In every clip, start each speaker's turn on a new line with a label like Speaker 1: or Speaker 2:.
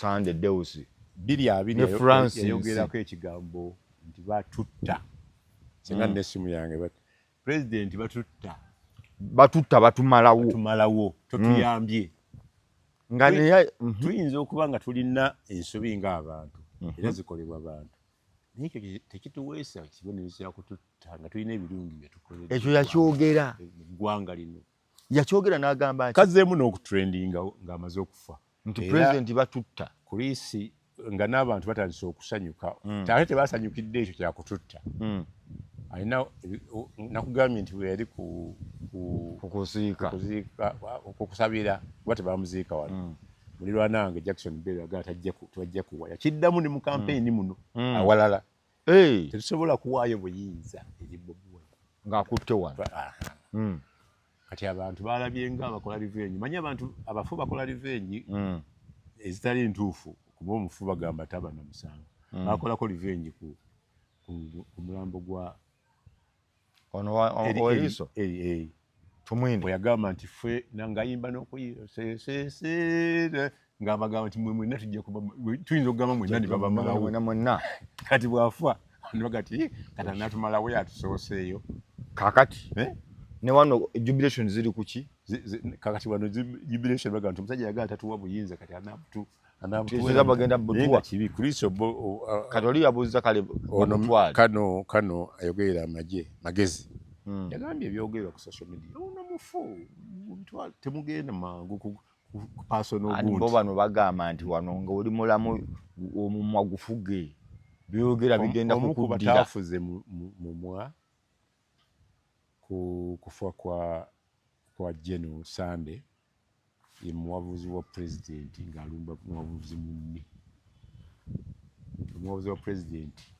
Speaker 1: Sunday Deus
Speaker 2: 2020
Speaker 1: ne Francis.
Speaker 2: Yayogerako ekigambo nti batutta singa nessimu yange pulezidenti batutta.
Speaker 1: Batutta, batumalawo.
Speaker 2: Tumalawo, totuyambye.
Speaker 1: Nga naye
Speaker 2: Tuyinza okuba nga tulina ensobi ng'abantu, era zikolebwa bantu, naye ekyo tekituweesa kibonerezo kya kututta nga tulina ebirungi byetukoledde
Speaker 1: Ekyo yakyogera.
Speaker 2: mu ggwanga lino.
Speaker 1: Yakyogera n'agamba nti
Speaker 2: Kazzeemu n'okutrendinga ng'amaze okufa
Speaker 1: nti
Speaker 2: Era
Speaker 1: pulezidenti batutta.
Speaker 2: Chris, nga n'abantu batandise okusanyuka, ate tebasanyukidde ekyo kyakututta. Alina nakugambye nti bwe yali ku
Speaker 1: Kukuziika.
Speaker 2: Kuziika, kukusabira, kuba tebamuziika wano. Mulirwana wange Jackson Bell agala tebajja kuwa, yakiddamu ne mu kampeyini muno awalala. Tetusobola kuwaayo buyinza eri Bobi Wine
Speaker 1: Ng'akutte wano.
Speaker 2: Aha. Kati abantu balabye nga bakola revenge. Manyi abantu abafu bakola revenge ezitali ntuufu, kuba omufu bagamba taba na musango. Bakolako revenge ku mulambo gwa
Speaker 1: Ono Eriiso
Speaker 2: Eri
Speaker 1: Tumwine.
Speaker 2: Bwe yagamba nti ffe ngayimba n'okuyira sesese, ng'abagamba nti mwe mwenna tujja kuba, tuyinza okugamba mwenna ne babamalawo.
Speaker 1: Mwenna mwenna.
Speaker 2: Kati bw'afa nibaga ti kati anatumalawo yatusooseeyo.
Speaker 1: Kakati
Speaker 2: Eh?
Speaker 1: ne wano jubilation ziri kuki?
Speaker 2: Kakati wano jubilation, bagamba nti omusajja yagala tatuwa buyinza, kati anabutu
Speaker 1: Tezira bagenda
Speaker 2: Naye
Speaker 1: butuwa.
Speaker 2: nga kibi Kristo bo
Speaker 1: Kati oli yabuuza kale
Speaker 2: ono
Speaker 1: bamutwale.
Speaker 2: Kano ayogerera amagye magezi. Yagambye ebyogerwa ku social media, ono mufu mubitwale, temugenda mangu ku personal
Speaker 1: Ani bo
Speaker 2: gundi.
Speaker 1: Bano bagamba nti wano nga oli mulamu, omumwa gufuge, byogera bigenda
Speaker 2: Omu ku
Speaker 1: kukuddira.
Speaker 2: bataafuze mumwa ku kufa kwa General Sande ye muwabuzi wa pulezidenti ng'alumba muwabuzi munne, omuwabuzi wa pulezidenti.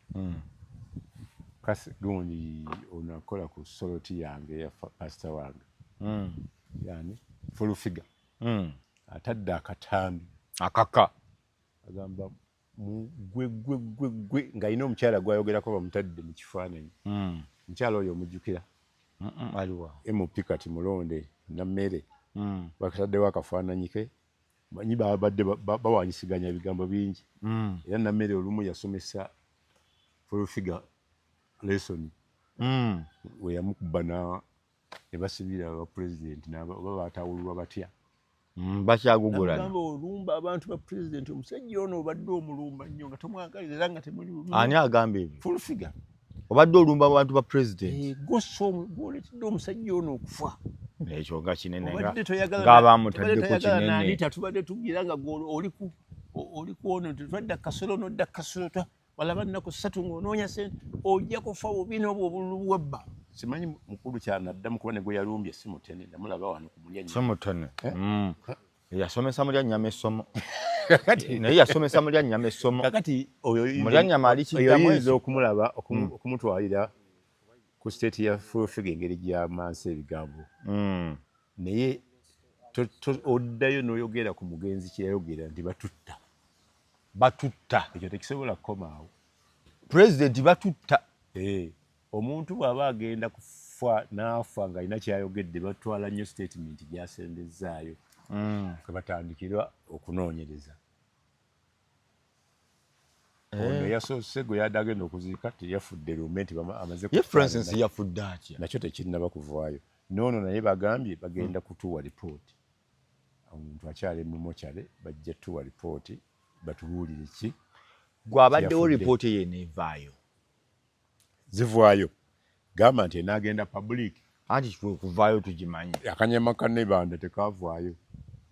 Speaker 2: Kasi gundi ono akola ku soloti yange ya pasita wange, yani Full Figure, atadde akatambi
Speaker 1: Akaka.
Speaker 2: Agamba gwe gwe gwe gwe, ng'alina omukyala gwayogerako, bamutadde mu kifaananyi. Omukyala oyo omujjukira?
Speaker 1: Aliwa?
Speaker 2: MP kati mulonde Nammere. Bakataddewo akafaananyi ke, manyi babadde bawanyisiganya ebigambo bingi. Era Nammere olumu yasomesa Full Figure lesson we yamukuba ne basibira aba pulezidenti oba batawululwa batya.
Speaker 1: Bakyagugulana.
Speaker 2: Nagamba olumba abantu ba pulezidenti, omusajja ono obadde omulumba nnyo nga tomwagaliza era nga temuli bubi.
Speaker 1: Ani agamba ebyo?
Speaker 2: Full Figure.
Speaker 1: Obadde olumba abantu ba pulezidenti.
Speaker 2: Eh, gosa gwoleetedde omusajja ono okufa.
Speaker 1: Ekyo nga kinene
Speaker 2: Obadde toyagala
Speaker 1: ng'abamutaddeko
Speaker 2: tobadde toyagala
Speaker 1: kinene.
Speaker 2: Nanita tubadde tugira nga gwe oli ku ono, tetwadda kasolo nodda kasolo walaba nnaku 3 ng'onoonya sente, ojja kufa bubi n'obwo obululu bwabba. Simanyi mukulu kyanaddamu, kuba ne gwe yalumbye si mutene, namulaba wano ku mulya.
Speaker 1: Si mutene.
Speaker 2: Eh?
Speaker 1: Yasomesa mulya nnyama essomo.
Speaker 2: Kakati
Speaker 1: Naye yasomesa mulya nnyama essomo.
Speaker 2: Kakati oyo
Speaker 1: Mulya nnyama ali
Speaker 2: oyo
Speaker 1: kiddamu
Speaker 2: yinza
Speaker 1: ekyo.
Speaker 2: okumulaba okumutwalira ku state ya Full Figure engeri gy'amansa ebigambo. Naye oddayo n'oyogera ku mugenzi kyeyayogera nti batutta.
Speaker 1: Batutta.
Speaker 2: Ekyo tekisobola kukomaawo.
Speaker 1: Pulezidenti batutta.
Speaker 2: Eh, omuntu bw'aba agenda kufa n'afa ng'alina kyayogedde, batwala nnyo statement gy'asembezaayo kwe batandikira okunoonyereza. Ono yasoose gwe yadde agenda okuziika teyafudde lume nti amaze
Speaker 1: Ye Francis
Speaker 2: kutwala
Speaker 1: yafudde atya?
Speaker 2: Nakyo tekinnaba kuvaayo. Noono naye bagambye bagenda kutuwa ripooti, omuntu akyali mu mokyale, bajja tuwa ripooti batubuulire ki
Speaker 1: Gwabaddewo.
Speaker 2: Yafudde.
Speaker 1: Ripooti eyo eneevaayo?
Speaker 2: Zivaayo, gamba nti enaagenda public.
Speaker 1: Anti kwe kuvaayo tugimanyi.
Speaker 2: Akanyama ka Nebanda tekavaayo,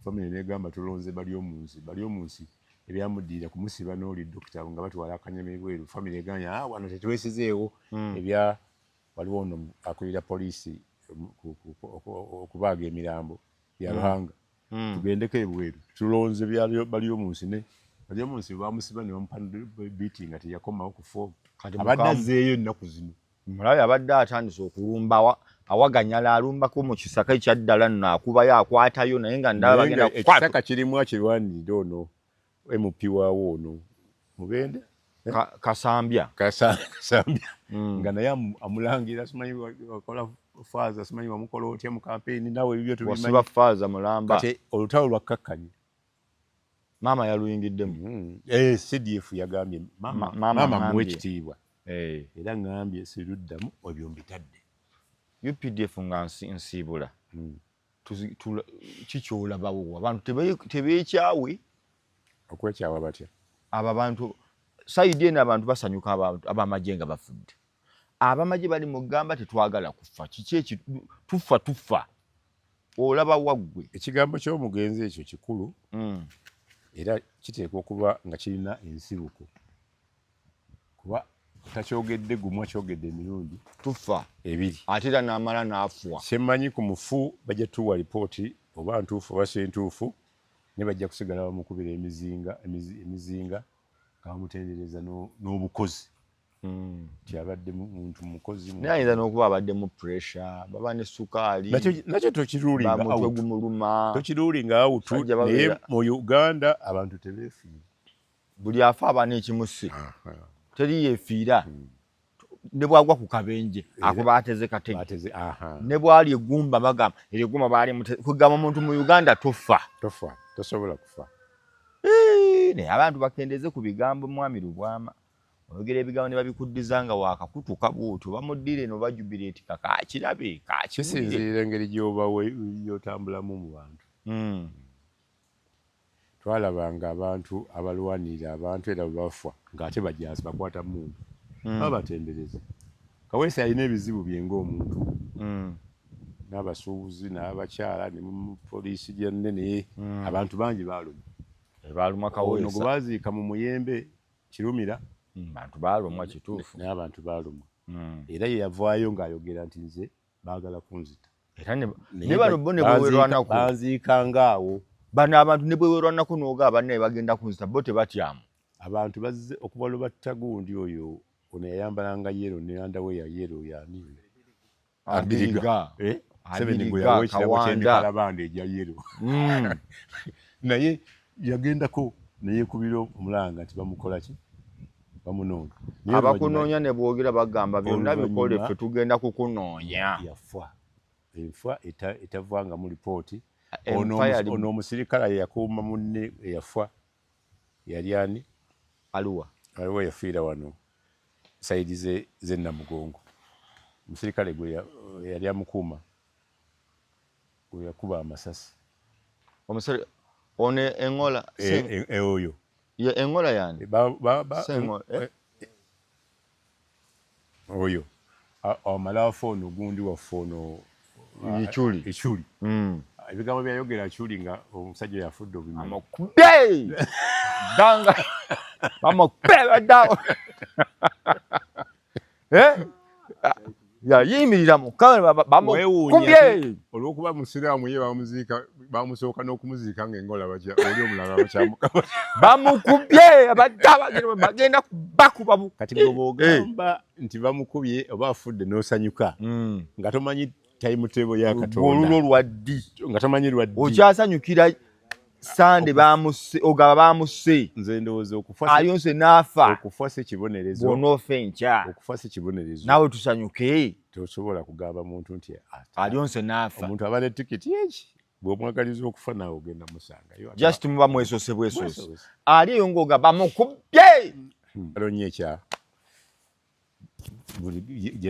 Speaker 2: family negamba tulonze bali omunsi, bali omunsi ebyamuddirira kumusiba n'oli dokita nga batwala akanyama ebweru. Family eganya, ah, wano tetwesizeewo. Ebya waliwo ono akulira poliisi okubaaga emirambo bya Ruhanga, tugendeko ebweru tulonze bali omunsi ne bali omunsi bamusiba ne bamupa beat nga teyakomawo ku form.
Speaker 1: Kati
Speaker 2: Abadde azzeeyo ennaku zino.
Speaker 1: Mulabe abadde atandise okulumba awaganyala, alumbako mu kisaka ekyaddala nno, akubayo akwatayo, naye nga ndaba
Speaker 2: Naye nga
Speaker 1: bagenda kukwata.
Speaker 2: Ekisaka kirimu akirwanirira ono MP waawo ono Mubende.
Speaker 1: Kasambya.
Speaker 2: Kasambya nga naye amulangira, simanyi wakola faaza, simanyi wamukola otya mu kampeyini, naawe ebibyo tubimanyi.
Speaker 1: Wasiba faaza mulamba.
Speaker 2: Kati olutalo lwakkakkanye.
Speaker 1: Maama yaluyingiddemu.
Speaker 2: CDF yagambye maama muwe ekitiibwa, era ngambye siruddamu ebyo mbitadde.
Speaker 1: UPDF nga nsiibula kikyolabawo abantu tebeekyawe.
Speaker 2: Okwekyawa batya?
Speaker 1: Abo abantu side eno abantu basanyuka, abamagye nga bafudde. Abamagye bali mu gamba tetwagala kufa, kiki eki tufa tufa, olaba waggwe.
Speaker 2: Ekigambo ky'omugenzi ekyo kikulu era kiteekwa okuba nga kirina ensibuko, kuba takyogedde gumu, akyogedde emirundi
Speaker 1: tufa
Speaker 2: ebiri,
Speaker 1: ate era n'amala n'afwa.
Speaker 2: Kyemmanyi ku mufu, bajja tuwa lipooti oba ntuufu oba si ntuufu, naye bajja kusigala bamukubira emizinga emizinga nga bamutendereza n'obukozi nti abadde muntu mukozi.
Speaker 1: Naye ayinza n'okuba abadde mu pressure, baba ne sukaali.
Speaker 2: Nakyo tokirulinga.
Speaker 1: Mutwe gumuluma.
Speaker 2: Tokirulinga out, naye mu Uganda abantu tebeefiira.
Speaker 1: Buli afa aba n'ekimusse, teri yeefiira. Ne bwagwa ku kabenje akuba ateze katege, ne bwali eggumba bagamba eryo eggumba baali kugamba omuntu mu Uganda tofa.
Speaker 2: Tofa, tosobola kufa.
Speaker 1: Naye abantu bakendeze ku bigambo. Mwami Lubwama, oyogera ebigambo ne babikuddiza nga wakakutuka bwotyo, bamuddire eno bajubilate kakakirabe.
Speaker 2: Kisinziira engeri gyoba gyotambulamu mu bantu. Twalabanga abantu abalwanirira abantu era bwe bafa ng'ate bajaasi bakwata mundu, babatendereza. Kaweesi alina ebizibu bye ng'omuntu n'abasuubuzi n'abakyala ne mu poliisi gyonna, naye abantu bangi baalumwa.
Speaker 1: Baalumwa.
Speaker 2: Ono
Speaker 1: Kaweesa
Speaker 2: gwe baaziika mu Muyembe Kirumira.
Speaker 1: Bantu baalumwa, kituufu.
Speaker 2: Naye abantu baalumwa, era ye yavaayo ng'ayogera nti nze baagala kunzita.
Speaker 1: Era ne bano bo ne bwewerwanako.
Speaker 2: Banziikanga awo.
Speaker 1: Bano abantu ne bwewerwanako n'oga bannaye bagenda kunzita, bo tebatyamu.
Speaker 2: Abantu bazze okuva lwe batta gundi oyo, ono yayambalanga yellow ne underwear ya yellow, yani?
Speaker 1: Abiriga.
Speaker 2: Eh? Museveni gwe yawa ekirabo ky'emikalabanda egya yellow, naye yagendako neyekubira omulanga nti bamukola ki, bamunoonya.
Speaker 1: Abakunoonya ne bwogera bagamba byonna bikole, ffe tugenda kukunoonya.
Speaker 2: Yafa enfa etavanga mu lipooti. Ono omusirikale yakuuma munne eyafa yali ani?
Speaker 1: Aluwa?
Speaker 2: Aliwo yafiira wano side ze Namugongo, omusirikale gwe yali amukuuma gwe yakuba amasasi.
Speaker 1: Ono Engola?
Speaker 2: Oyo.
Speaker 1: Ye Engola yani?
Speaker 2: Eh? Oyo amala afa ono gundi waffe ono.
Speaker 1: Ichuli.
Speaker 2: Ichuli. Ebigambo byayogera Achuli nga omusajja yafudde obimanyi.
Speaker 1: Amukube danga, bamukube baddawo, eh? Yayimirira mu kamera, bamukubye.
Speaker 2: Olwokuba musiraamu ye bamuziika, bamusooka n'okumuziika ng'engola oli omulala bakyamuka.
Speaker 1: Bamukubye, abadde bagenda bakuba.
Speaker 2: Kati gwe bw'ogamba nti bamukubye oba afudde n'osanyuka nga tomanyi timetable ya Katonda.
Speaker 1: Olulwo lwaddi?
Speaker 2: Nga tomanyi lwaddi.
Speaker 1: Okyasanyukira Sande bamuse, ogaba bamuse.
Speaker 2: Nze ndowooza okufa
Speaker 1: Aliyonse n'afa.
Speaker 2: Okufa si kibonerezo.
Speaker 1: Bw'onoofa enkya.
Speaker 2: Okufa si kibonerezo.
Speaker 1: Naawe tusanyuke.
Speaker 2: Tosobola kugamba muntu nti
Speaker 1: Aliyonse n'afa.
Speaker 2: Omuntu aba ne tikiti eki bw'omwagaliza okufa naawe ogenda musangayo.
Speaker 1: Just muba mwesose bwesose. Ali eyo ng'ogamba bamukubye.
Speaker 2: Alonye ekya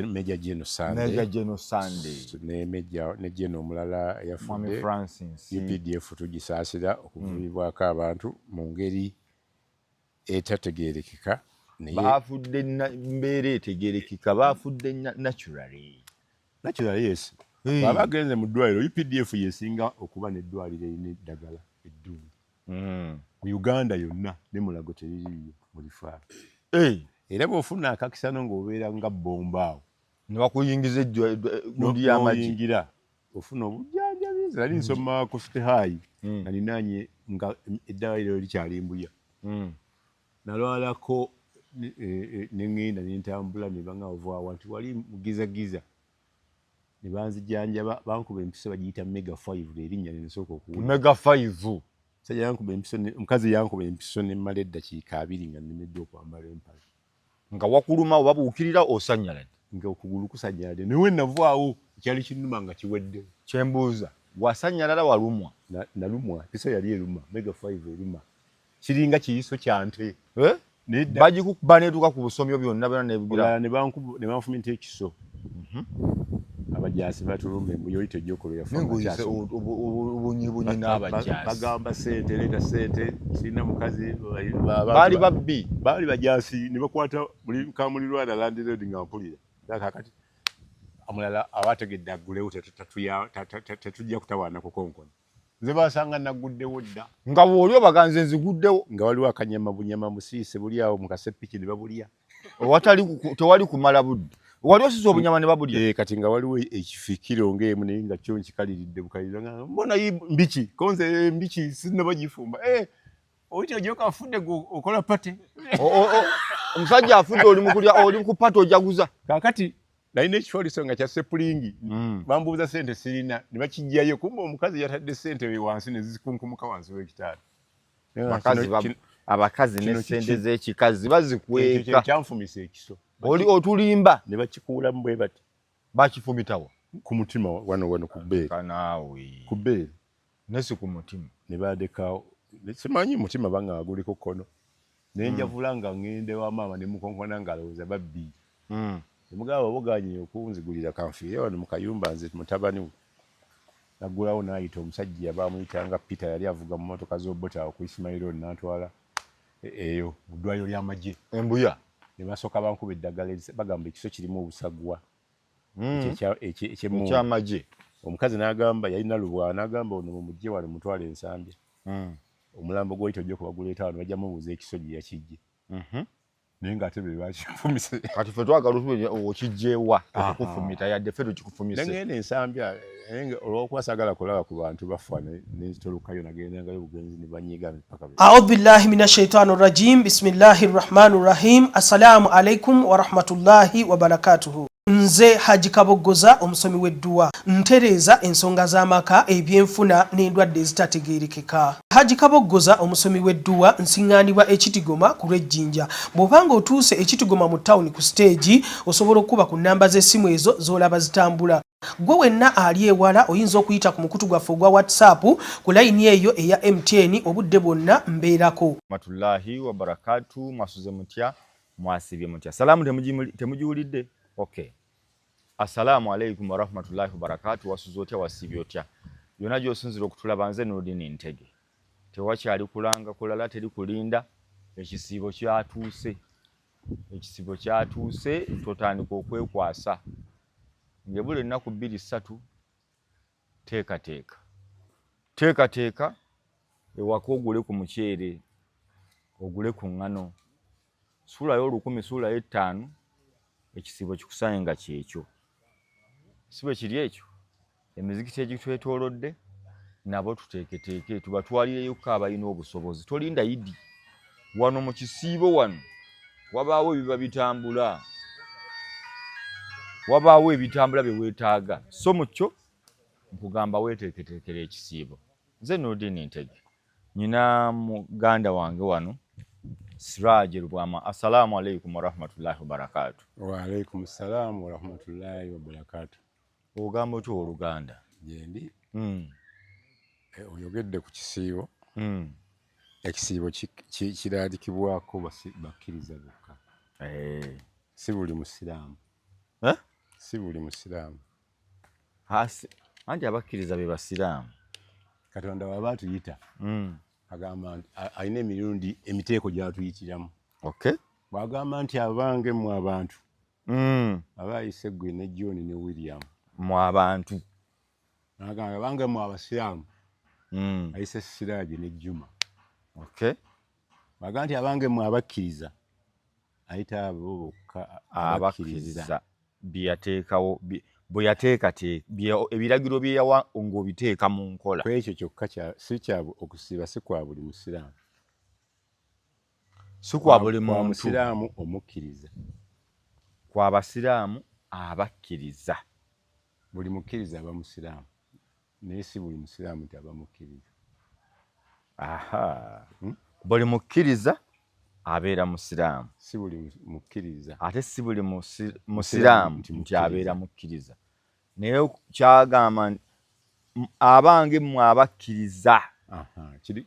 Speaker 2: Major General Sunday.
Speaker 1: Major General Sunday.
Speaker 2: Ne Major ne General omulala yafudde.
Speaker 1: Francis.
Speaker 2: UPDF tugisaasira okuviibwako abantu mu ngeri etategeerekeka.
Speaker 1: Baafudde mbeera etegeerekeka, baafudde naturally.
Speaker 2: Naturally, yes. Baba agenze mu ddwaliro, UPDF yesinga okuba n'eddwaliro erina eddagala eddungi mu Uganda yonna, ne Mulago teririiyo mu referral. Era bw'ofuna akakisano ng'obeera nga bomba awo
Speaker 1: ne bakuyingiza gundi y'amagye.
Speaker 2: N'oyingira ofuna obujjanjabi. Nze nali nsoma ku City High nga ninaanye nga eddwaliro likyali Mbuya. Nalwalako ne ŋŋenda ne ntambula ne baŋŋamba ovaawa nti wali mugizagiza ne banzijanjaba, bankuba empiso bagiyita Mega 5, erinnya lye nasooka okuwulira.
Speaker 1: Mega 5.
Speaker 2: Musajja yankuba empiso, omukazi yankuba empiso ne mmala eddakiika 20 nga nnemeddwa okwambala empale.
Speaker 1: Nga wakuluma oba buukirira osannyaladde?
Speaker 2: Nga okugulu kusannyaladde, naye we navaawo ekyali kinnuma nga kiweddewo.
Speaker 1: Kyembuuza, wasanyalala walumwa?
Speaker 2: Nalumwa, empiso yali eruma, Mega 5 eruma. Kiringa kiyiso kya nte.
Speaker 1: Eh? Bagikukuba netuuka ku busomyo byonna byonna nebugira.
Speaker 2: Ne banfumita ekiso. Abajaasi batulumba embuya oli tejja
Speaker 1: okubeera obunyibunyi n'abajaasi.
Speaker 2: Bagamba sente, leeta sente, sirina mukazi.
Speaker 1: Baali babbi.
Speaker 2: Baali bajaasi ne bakwata buli kamulirwana landlord nga mpulira. Kaakati omulala aba ategedde aggulewo tetujja kutawaana kukonkona. Nze basanga nagguddewo dda.
Speaker 1: Nga bw'oli obaganze nziguddewo.
Speaker 2: Nga waliwo akanyama bunyama musiise buli awo mu kaseppiki ne babulya.
Speaker 1: Owatali tewali kumala budde. Wali osize obunyama ne babulya.
Speaker 2: Kati nga waliwo ekifikiro ng'emu naye nga kyo nkikaliridde bukalirira nga mbona yi mbiki konze mbiki sinnaba gifumba. Oyita ojoka afudde gwe okola pate.
Speaker 1: Omusajja afudde oli mu kulya oli ku pate ojaguza.
Speaker 2: Kaakati nalina ekifaliso nga kya sepulingi. Bambuuza ssente sirina ne bakijjayo kumbe omukazi yatadde ssente wansi ne zikunkumuka wansi w'ekitanda.
Speaker 1: Abakazi ne ssente z'ekikazi bazikweka.
Speaker 2: Kyanfumisa ekiso.
Speaker 1: Oli otulimba.
Speaker 2: Ne bakikuulamu bwe bati.
Speaker 1: Bakifumitawa?
Speaker 2: Ku mutima wano wano ku bbeere.
Speaker 1: Kanaawe.
Speaker 2: Ku bbeere.
Speaker 1: Ne si ku mutima.
Speaker 2: Ne bandekawo. Simanyi mutima bangamba guliko kkono. Ne njavula nga ŋŋenda ewa maama ne mukonkona ng'alowooza babbi. Ne mugamba obugaanyi okunzigulira kanfiire wano mu kayumba nze mutabani we. Naggulawo n'ayita omusajja baamuyitanga Peter yali avuga mu mmotoka z'Obote awo ku Ismail n'antwala eyo mu ddwaliro ly'amagye.
Speaker 1: Embuya.
Speaker 2: Ne basooka bankuba eddagala bagamba ekiso kirimu obusagwa.
Speaker 1: Eky'amagye.
Speaker 2: Omukazi n'agamba yalina lubwa n'agamba ono mumugye wano mutwale Ensambya. Omulambo gw'oyita ojja kubaguleeta wano bajja mubuuza ekiso gye yakijje. Naye ng'ate be bakifumise.
Speaker 1: Kati ffe twagala otubye okijje wa okukufumita yadde ffe tukikufumise.
Speaker 2: Nengenda Ensambya olw'okuba saagala kulaba ku bantu bafa nenzitolokayo nagendangayo bugenzi ne banyiga paka.
Speaker 3: A'udhu billahi minash shaitani rajim. Bismillahir rahmanir rahim. Assalamu alaikum wa rahmatullahi wa barakatuhu. Nze Haji Kaboggoza omusomi w'edduwa ntereeza ensonga z'amaka, ebyenfuna n'endwadde ezitategeerekeka. Haji Kaboggoza omusomi w'edduwa nsiŋŋaanibwa Ekitigoma ku lw'Ejjinja. Bw'obanga otuuse Ekitigoma mu tawuni ku siteegi, osobola okukuba ku nnamba z'essimu ezo z'olaba zitambula. Gwe wenna ali ewala oyinza okuyita ku mukutu gwaffe ogwa WhatsApp ku layini eyo eya MTN obudde bwonna mbeerako.
Speaker 1: Rahmatullahi wa barakatu, mwasuze mutya, mwasibye mutya. Salaamu temugiwulidde? Okay. Assalamu alaikum warahmatullahi wabarakatu. Wasuze otya, wasiibye otya? Yonna gy'osinzira okutulaba nze Nurdin Ntege. Tewakyali kulanga kulala, teri kulinda. Ekisiibo kyatuuse. Ekisiibo kyatuuse, totandika okwekwasa. Ng'ebula ennaku 2-3, teekateeka. Teekateeka ewaka ogule ku muceere, ogule ku ŋŋano. Suulayo 1000, suulayo 5, ekisiibo kikusange nga kyekyo. Si bwe kiri ekyo? Emizikiti egitwetoolodde nabo tuteeketeeke tubatwalireyokko abalina obusobozi. Tolinda Idi. Wano mu kisiibo wano wabaawo ebiba bitambula. Wabaawo ebitambula bye weetaaga. So mu kyo nkugamba weeteeketeekera ekisiibo. Nze Nurdin Ntege. Nina muganda wange wano Siraj Lubwama. Assalamu alaikum warahmatullahi wabarakatuh.
Speaker 2: Wa alaikum salam warahmatullahi wabarakatuh.
Speaker 1: Ogamba otya oluganda?
Speaker 2: Gyendi. Oyogedde ku kisiibo. Ekisiibo kiraalikibwako bakkiriza bokka. Si buli musiraamu. Si buli musiraamu.
Speaker 1: Anti abakkiriza be basiraamu.
Speaker 2: Katonda bw'aba atuyita, agamba nti alina emirundi emiteeko gy'atuyitiramu. Bw'agamba nti abange mmwe abantu, aba ayise ggwe ne John ne William.
Speaker 1: Mmwe abantu.
Speaker 2: N'agamba abange mmwe abasiraamu, ayise Siraje ne Juma. Bw'agamba nti abange mmwe abakkiriza, ayita abo bokka
Speaker 1: abakkiriza. Bye yateekawo, bwe yateekateeka, ebiragiro bye yawa ng'obiteeka mu nkola.
Speaker 2: Ku ekyo kyokka si kya okusiiba si kwa buli musiraamu.
Speaker 1: Si kwa buli
Speaker 2: Kwa
Speaker 1: muntu.
Speaker 2: musiraamu omukkiriza.
Speaker 1: Kwa basiraamu abakkiriza.
Speaker 2: Buli mukkiriza aba musiraamu. Naye si buli musiraamu nti aba mukkiriza.
Speaker 1: Buli mukkiriza abeera musiraamu.
Speaker 2: Si buli mukkiriza.
Speaker 1: Ate si buli musiraamu
Speaker 2: nti
Speaker 1: nti abeera mukkiriza. Naye kyagamba abange mmwe abakkiriza.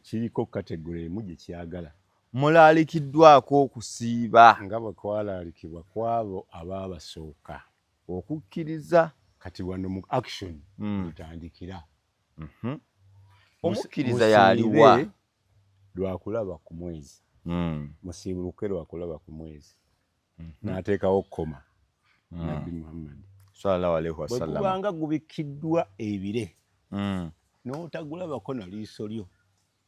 Speaker 2: Kiriko category emu gye kyagala.
Speaker 1: Mulaalikiddwako okusiiba.
Speaker 2: Nga bwe kwalaalikibwa kw'abo abaabasooka.
Speaker 1: Okukkiriza.
Speaker 2: Kati wano mu action mutandikira.
Speaker 1: Omukkiriza y'aliwa?
Speaker 2: Lwakulaba ku mwezi. Musiibuluke lwakulaba ku mwezi. N'ateekawo kkoma. Nabbi Muhammad.
Speaker 1: Sallallahu alaihi wasallam.
Speaker 2: Bwe gubanga gubikkiddwa ebire. N'otagulabako na liiso lyo.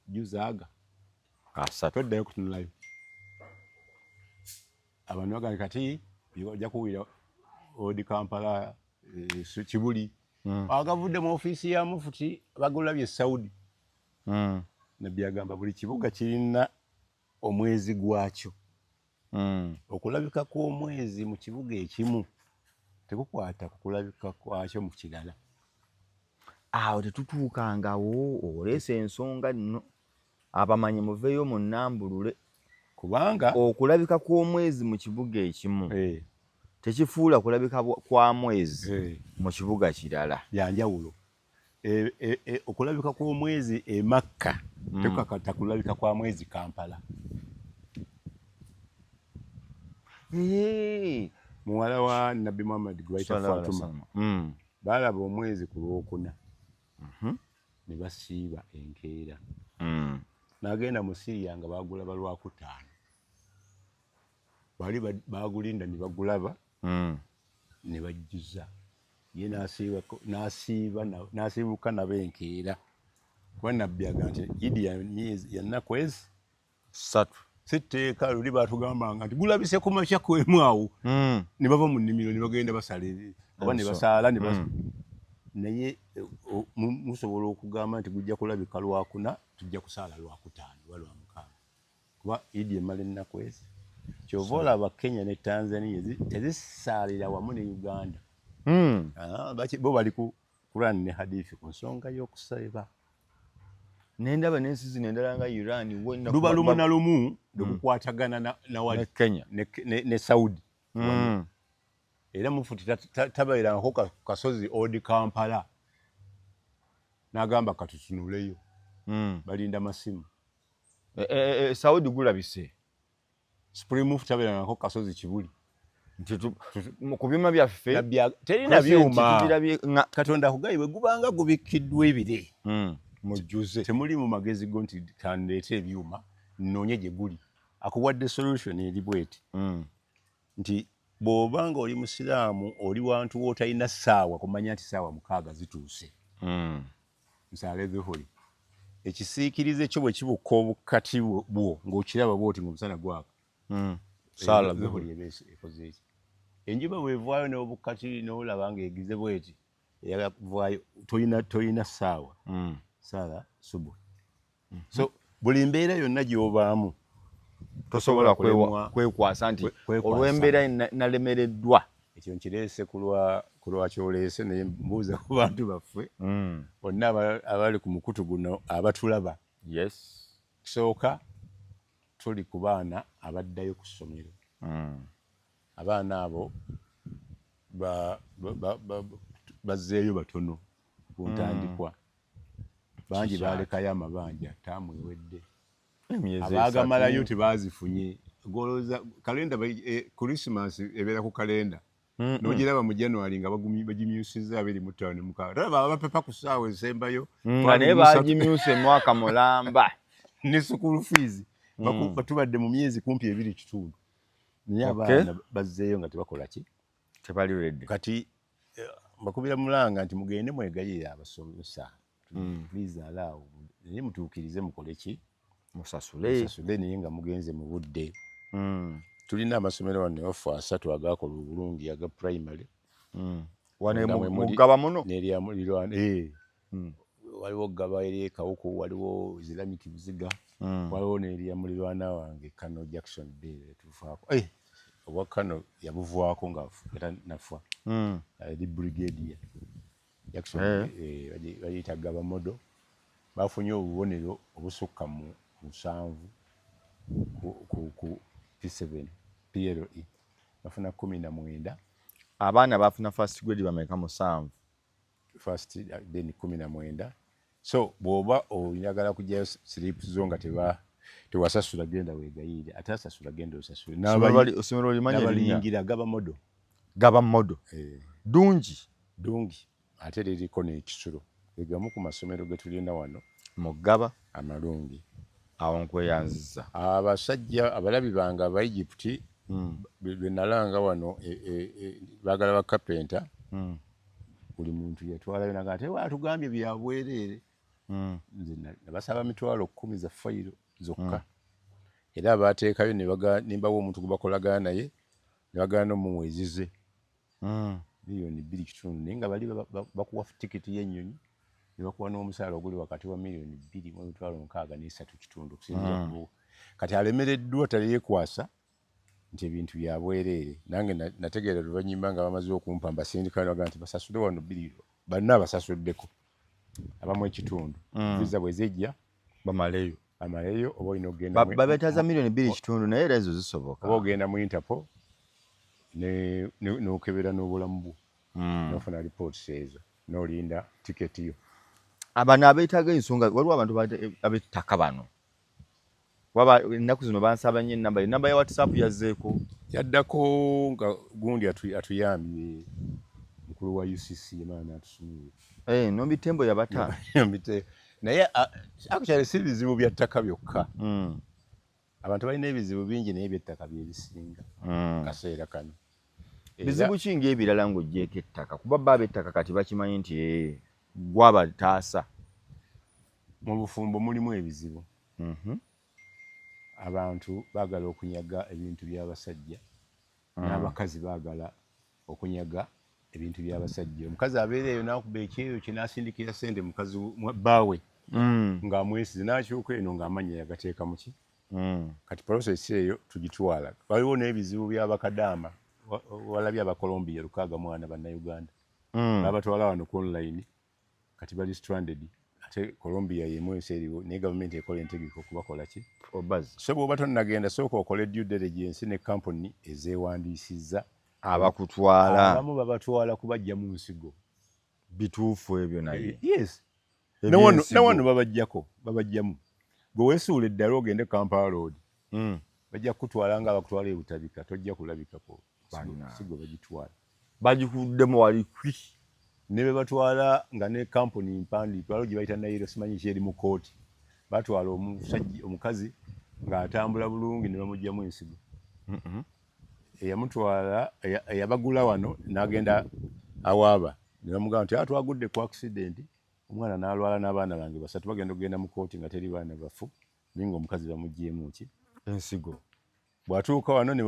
Speaker 2: Juzaaga.
Speaker 1: 3.
Speaker 2: Toddayo kutunulayo. Abantu bagamba kati ojja kuwulira odi Kampala Kibuli. Agavudde mu ofiisi ya mufuti bagulabye Saudi. Nabbi agamba buli kibuga kirina omwezi gwakyo. Okulabika kw'omwezi mu kibuga ekimu tekukwata ku kulabika kwakyo mu kirala.
Speaker 1: Awo tetutuukangawo, oleese ensonga nno. Abamanyi muveeyo munnambulule.
Speaker 2: Kubanga
Speaker 1: okulabika kw'omwezi mu kibuga ekimu tekifuula kulabika kwa mwezi mu kibuga kirala.
Speaker 2: Bya njawulo. Okulabika kw'omwezi e Makka tekukakata kulabika kwa mwezi Kampala. Muwala wa Nabbi Muhammad gwe bayita Fatuma baalaba omwezi ku Lwokuna ne basiiba enkeera. N'agenda mu Syria nga baagulaba Lwakutaano. Bali baagulinda ne bagulaba ne bajjuza. Ye n'asiibuka nabo enkeera. Kuba Nabbi agamba nti Idi ya nnaku ezi
Speaker 1: 3.
Speaker 2: Si tteeka luli baatugambanga nti gulabise ku makya kwemu awo. Ne bava mu nnimiro ne bagenda basala oba ne basaala ne naye musobola okugamba nti gujja kulabika Lwakuna, tujja kusaala Lwakutaano oba Lwamukaaga. Kuba Idi emala ennaku ezi. Ky'ova olaba Kenya ne Tanzania tezisaalira wamu ne Uganda. Bo bali ku Quran ne Hadithi ku nsonga y'okusaba.
Speaker 1: Nendaba n'ensi zino endala nga Iran
Speaker 2: luba lumu na lumu lwekukwatagana na wali
Speaker 1: ne Kenya
Speaker 2: ne Saudi. Era mufuti tabeerangako kasozi odi Kampala n'agamba katutunuleyo. Balinda masimu.
Speaker 1: Saudi gulabise.
Speaker 2: Supreme Mufti tabeerangako kasozi Kibuli.
Speaker 1: Ku byuma byaffe
Speaker 2: terina byuma. Katonda akugaye bwe gubanga gubikkiddwa ebire.
Speaker 1: Mujjuze.
Speaker 2: Temuli mu magezi go nti kandeete ebyuma nnoonye gye guli. Akuwadde solution eri bw'eti. Nti bw'oba nga oli Musiraamu oli wantu w'otalina ssaawa kumanya nti ssaawa 6 zituuse. Nsaale dhuhuri. Ekisiikirize kyo bwe kibukka obukkati bwo ng'okiraba bw'oti ng'omusana gwaka.
Speaker 1: Saala
Speaker 2: dhuhuri eba ekoze eki. Enjuba bw'evaayo n'obukkati n'olaba ng'egize bw'eti eyagala kuvaayo toyina ssaawa. Saala subuhi. So buli mbeera yonna gy'obaamu
Speaker 1: tosobola kwekwasa nti olw'embeera nalemereddwa.
Speaker 2: Ekyo nkireese ku lwa kyoleese naye mbuuza ku bantu baffe bonna abali ku mukutu guno abatulaba.
Speaker 1: Yes.
Speaker 2: Kisooka tuli ku baana abaddayo ku ssomero. Abaana abo bazzeeyo batono ku ntandikwa. Bangi baalekayo amabanja ttaamu ewedde. Abaagamalayo tebaazifunye. Golooza kalenda Christmas ebeera ku kalenda. N'ogiraba mu January nga bagimyusizza 25 6. Olaba abapepa ku ssaawa esembayo.
Speaker 1: Nga naye bagimyuse mwaka mulamba.
Speaker 2: Ne school fees. Batubadde mu myezi kumpi 2 kitundu. Naye abaana bazzeeyo nga tebakola ki?
Speaker 1: Tebali ready.
Speaker 2: Kati mbakubira mulanga nti mugende mwegayirire abasomesa. Please allow. Naye mutuukirize mukole ki?
Speaker 1: Musasule.
Speaker 2: Musasule naye nga mugenze mu budde. Tulina amasomero wano ewaffe 3 agakola obulungi aga primary.
Speaker 1: Wano mugaba muno?
Speaker 2: N'erya mulirwano. Waliwo Ggaba eri e Kawuku, waliwo Islamic Buziga, waliwo n'erya mulirwana wange Kano Jackson Bill tuvaako. Obwa Kano yabuvaako nga era nafa. Eri brigadier Jackson bagiyita Ggaba Model. Bafunye obubonero obusukka mu 7 ku P7 PLE. Bafuna 19.
Speaker 1: Abaana bafuna first grade bameka? 7.
Speaker 2: First then 19. So bw'oba oyagala kugyayo slips zo nga tewasasula, genda weegayirire, ate asasula genda osasule.
Speaker 1: Essomero olimanya erinnya?
Speaker 2: N'abaliyingira Gaba Model.
Speaker 1: Gaba Model.
Speaker 2: Eh.
Speaker 1: Ddungi.
Speaker 2: Ddungi, ate liriko n'ekisulo. Gegamu ku masomero ge tulina wano
Speaker 1: mu Ggaba
Speaker 2: amalungi.
Speaker 1: Awo nkweyanziza.
Speaker 2: Abasajja abalabi bange aba Egypt be nalanga wano, baagala ba carpenter. Buli muntu yatwalayo naga ate atugambye bya bwereere. Nze nabasaba 10,000 za fayiro zokka. Era abateekayo ne mbawa omuntu gwe bakolagana naye, ne bagaana omuwa ezize 2.5 miliyoni, naye nga bali bakuwa tikiti y'ennyonyi ne bakuwa n'omusaala oguli wakati wa 2,603,500 okusinziira ku kati alemereddwa talyekwasa nti ebintu bya bwereere. Nange nategeera luvannyuma nga bamaze okumpa, mbasindika naga nti basasule wano bbiri, banna abasasuddeko abamu ekitundu. Visa bwe zijja
Speaker 1: bamaleyo.
Speaker 2: Bamaleyo, oba olina okugenda
Speaker 1: Babetaaza 2.5 miliyoni, naye era ezo zisoboka.
Speaker 2: Oba ogenda mu Interpol n'okebera n'obulamu bwo, n'ofuna reports ezo, n'olinda tiketi yo.
Speaker 1: Abano abeetaaga ensonga, waliwo abantu ab'ettaka bano. Waba ennaku zino bansaba nnyo enamba ya WhatsApp yazzeeko.
Speaker 2: Yaddako nga gundi atuyambye mukulu wa UCC yamala n'atusumulula.
Speaker 1: Eh, Nombi Tembo yabata.
Speaker 2: Naye actually si bizibu bya ttaka byokka. Abantu balina ebizibu bingi, naye ebyettaka bye bisinga kaseera kano.
Speaker 1: Bizibu ki ng'ebirala ng'oggyeeko ettaka? Kuba bo ab'ettaka kati bakimanyi nti gwabataasa.
Speaker 2: Mu bufumbo mulimu ebizibu. Abantu baagala okunyaga ebintu by'abasajja, n'abakazi baagala okunyaga ebintu by'abasajja. Omukazi abeera eyo n'akuba ekyeyo kye n'asindikira ssente mukazi bbaawe ng'amwesize, n'akyuka eno ng'amannya yagateeka mu ki. Kati process eyo tugitwala. Waliwo n'ebizibu by'abakadaama. Walabye Abakolombia 64 Bannayuganda babatwala wano ku online, kati bali stranded. Ate Colombia yemu ensi eriwo, naye gavumenti ekola entegeka okubakola ki.
Speaker 1: Obazi.
Speaker 2: So bw'oba tonnagenda, sooka okole due diligence ne kampuni ezeewandiisizza.
Speaker 1: Abakutwala.
Speaker 2: Abamu babatwala kubajja mu nsigo.
Speaker 1: Bituufu ebyo naye?
Speaker 2: Yes.
Speaker 1: Ebyensigo.
Speaker 2: Nawano babajjako, babajjamu. Gwe weesuula eddala ogende Kampala Road, bajja kukutwala nga bakutwala ebutabika, tojja kulabikako.
Speaker 1: Bannange.
Speaker 2: Sigo bagitwala.
Speaker 1: Bagikuddemu wali kwi.
Speaker 2: Ne be batwala nga ne kampuni mpandiike, waliwo gye bayita Nairo, simanyi kyeri mu kooti, batwala omusajja, omukazi ng'atambula bulungi, ne bamuggyamu ensigo. Eyamutwala eyabagula wano n'agenda awaaba, ne bamugamba nti, "Ah, twagudde ku accident, omwana n'alwala n'abaana bange basatu." Bagenda okugenda mu kooti nga teri baana bafu, naye ng'omukazi bamuggyeemu ki?
Speaker 1: Ensigo.
Speaker 2: Bw'atuuka wano ne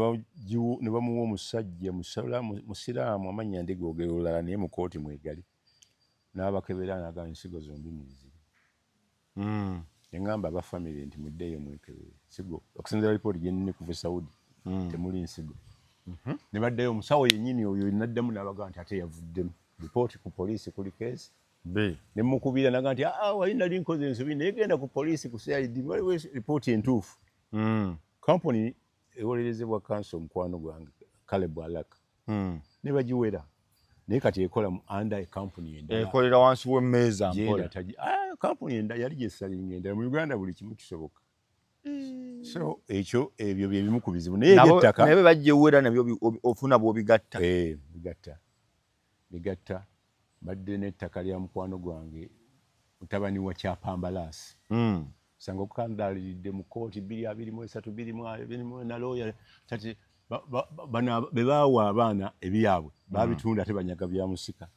Speaker 2: bamuwa omusajja musiraamu, amannya ndigoogera olulala, naye mu kooti mwegali, n'abakebera n'agamba ensigo zombi mweziri. Ne ŋŋamba aba famire nti muddeeyo mwekebere nsigo, okusinziira lipooti gye nnina kuva e Saudi, temuli nsigo. Ne baddayo, omusawo yennyini oyo naddamu n'abagamba nti ate yavuddemu lipooti ku poliisi kuli case.
Speaker 1: B.
Speaker 2: Ne mukubira naga nti, "Aa, wali nali nkoze ensobi, naye genda ku poliisi ku CID, waliwo lipooti entuufu." Kampuni ewolerezebwa kanso omukwano gwange Caleb Alak, ne bagiwera, naye kati ekola mu under a company endala.
Speaker 1: Ekolera wansi w'emmeeza mpola.
Speaker 2: Ah, kampuni endala yali gyesalinga endala. Mu Uganda buli kimu kisoboka. So ekyo, ebyo bye bimu ku bizibu, naye ebyettaka
Speaker 1: naye bajja ewera nabyo ofuna bw'obigatta.
Speaker 2: Eh, bigatta, bigatta. Mbadde n'ettaka lya mukwano gwange, mutabani wa Kyapambalaasi. Sanga okukandaliridde mu kooti 2023, 2024, looya kati bano be baawa abaana ebyabwe babitunda, ate banyaga bya musika.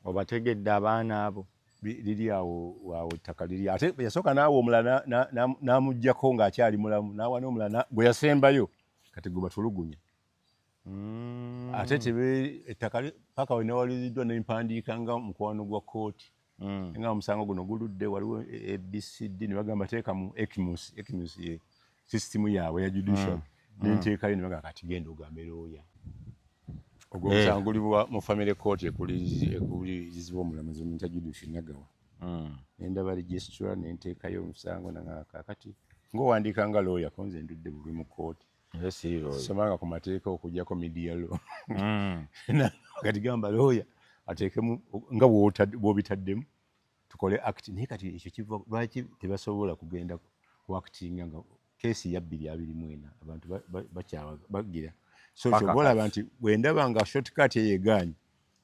Speaker 1: Obategedde abaana abo?
Speaker 2: Liri awo, awo ettaka liri. Ate yasooka n'awa omulala, n'amuggyako ng'akyali mulamu, n'awa n'omulala gwe yasembayo, kati gwe batulugunya. Ate tebe ettaka paka we nawaliriddwa nempandiika nga mukwano gwa kooti, nga omusango guno guludde, waliwo ABCD, ne bagamba teeka mu ECMUS. ECMUS ye sisitimu yaabwe ya judicial. Nenteekayo, ne bagamba kati genda ogambe looya. Ogwo omusango guli mu family court ekulirizibwa omulamuzi Omunta Judith Nagawa. Nendaba registrar, nenteekayo omusango, nanga kakati ng'owandiika nga looya, ko nze ndudde bubi mu kooti, somanga ku mateeka okuggyako media law. Kati gamba looya ateekemu nga bw'obitaddemu. Tukole act. Naye kati ekyo kiva lwaki tebasobola kugenda ku actinga nga keesi ya 2024 abantu bakyawa bagira. So
Speaker 1: Paka
Speaker 2: kyova olaba nti bwe ndaba nga shortcut eyo egaanyi,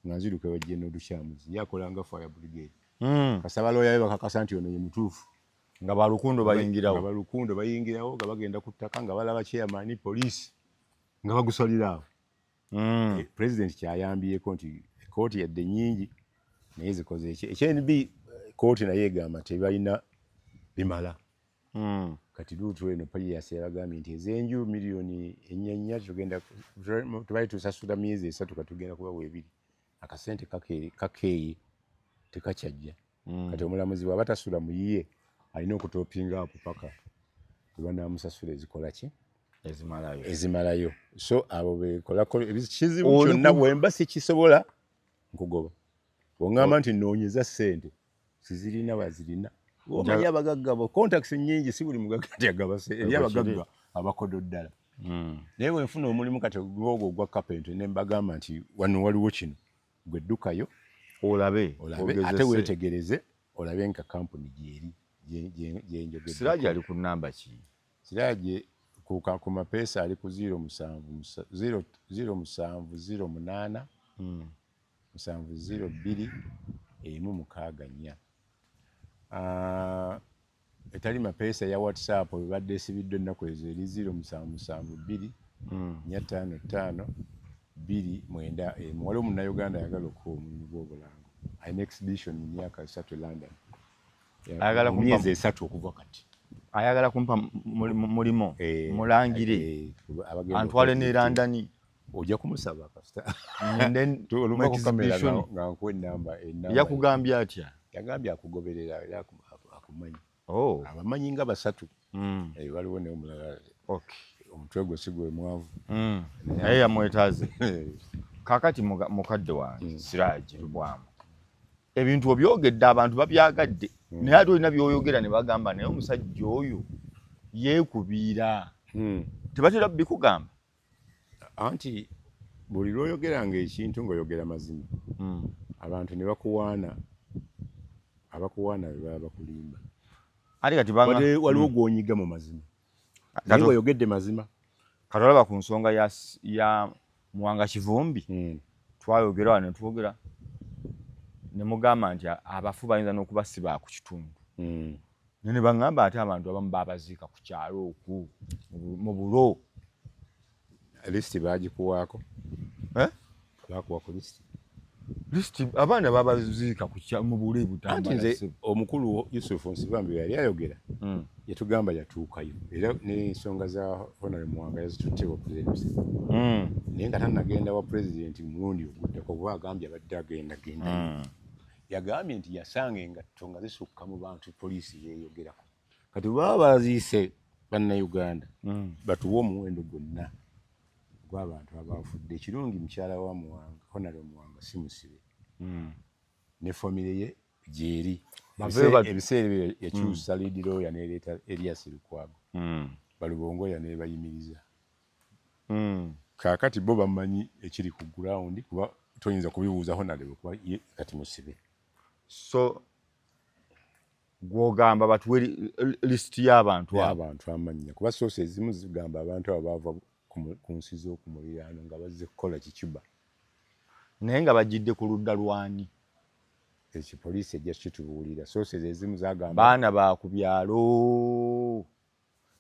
Speaker 2: nga nziruka ewa General Lukyamuzi, ye akola nga fire brigade. Kasaba lawyer we bakakasa nti ono ye mutuufu.
Speaker 1: Nga balukundo bayingirawo.
Speaker 2: Nga balukundo bayingirawo, nga bagenda ku ttaka, nga balaba chairman, police, nga bagusalira awo. President kyayambyeko nti kooti yadde nnyingi naye zikoze eki HNB. Kooti naye egamba tebalina bimala. Kati luutu eno Pius yabagambye nti ez'enju miliyoni 4 tugenda tubali tusasula myezi 3, katugenda kubawa 2. Akasente kakeeye tekakyajja. Kati omulamuzi bw'aba tasula mu yiye, alina okutopinga apo paka bwe ezikola ki?
Speaker 1: Ezimalayo.
Speaker 2: Ezimalayo. So abo bekolako ekizibu kyonna. Bwemba sikisobola nkugoba, bw'oŋŋamba nti noonyeza ssente sizirina, bazirina. Omanyi abagagga bo contacts nnyingi, si buli mugagga nti agaba eri abagagga abakodo ddala. Naye bwe nfuna omulimu kati ogwo ogwa carpentry, ne mbagamba nti wano waliwo kino, gwe ddukayo
Speaker 1: olabe.
Speaker 2: Olabe ate weetegereze, olabe nga kampuni gyeri gyenjogedde.
Speaker 1: Siraje ali ku namba ki?
Speaker 2: Siraje ku mapeesa ali ku 07 0708 702 164. Ah, etali mapeesa ya WhatsApp ebadde esibiddwa ennaku ezo eri 0772 455 291. Waliwo Munnayuganda ayagala okuwa omulimu gw'obulango, alina exhibition mu myaka 3 e London.
Speaker 1: Ayagala
Speaker 2: mu myezi 3 okuva kati.
Speaker 1: Ayagala kumpa mulimo mulangire antwale ne London.
Speaker 2: Ojja kumusaba kasita nga nkuwa enamba.
Speaker 1: Yakugambye atya?
Speaker 2: Yagambye akugoberera era akumanyi. Oh. Abamanyi nga basatu. Waliwo naye omulala, omutwe gwe si gwe mwavu.
Speaker 1: Naye yamwetaaze. Kakati mukadde wange Siraje Lubwama, ebintu obyogedde, abantu babyagadde, naye ate olina byoyogera ne bagamba naye omusajja oyo yeekubiira. Tebatera bikugamba?
Speaker 2: Anti buli lwoyogeranga ekintu ng'oyogera mazima, abantu ne bakuwaana, abakuwaana be baba bakulimba.
Speaker 1: Ate kati
Speaker 2: waliwo gw'onyiga mu mazima, naye ng'oyogedde mazima.
Speaker 1: Kati olaba ku nsonga ya Muwanga Kivumbi, twayogera wano netwogera ne mugamba nti abafu bayinza n'okuba si ba ku kitundu, naye ne baŋŋamba ate abantu abamu babaziika ku kyalo okwo mu bulo.
Speaker 2: Lisiti bagikuwaako?
Speaker 1: Eh?
Speaker 2: Bakuwa ku lisiti?
Speaker 1: Lisiti, abaana babaziika mu bulo
Speaker 2: Anti
Speaker 1: ebutambala.
Speaker 2: Nze omukulu Yusufu Nsibambi yali ayogera, yatugamba yatuukayo era n'ensonga za Honorable Muwanga yazitutte wa President Museveni, naye nga tannagenda wa Pulezidenti mulundi oguddako, kuba agambye abadde agenda genda. Yagambye nti yasanga engatto nga zisukka mu bantu poliisi yeeyogerako. Kati baba baziise Bannayuganda, batuwe omuwendo gwonna gw'abantu abafudde. Ekirungi mukyala wa Muwanga, Honorable Muwanga, si musibe, ne famire ye gyeri. Ebiseera ebyo yakyusa lead lawyer n'ereeta Erias Lukwago, Balubongoya nebayimiriza. Kaakati bo bamanyi ekiri ku ground, kuba toyinza kubibuuza Honorable kuba ye kati musibe.
Speaker 1: So gwogamba batuwe lisiti y'abantu abo?
Speaker 2: Y'abantu, amannya, kuba source ezimu zigamba abantu abo bava ku nsi z'okumuliraano nga bazze kukola kicuba.
Speaker 1: Naye nga bajjidde ku ludda lwani?
Speaker 2: Ekyo poliisi ejja kitubuulira. Sources ezimu zagamba
Speaker 1: baana ba ku byalo.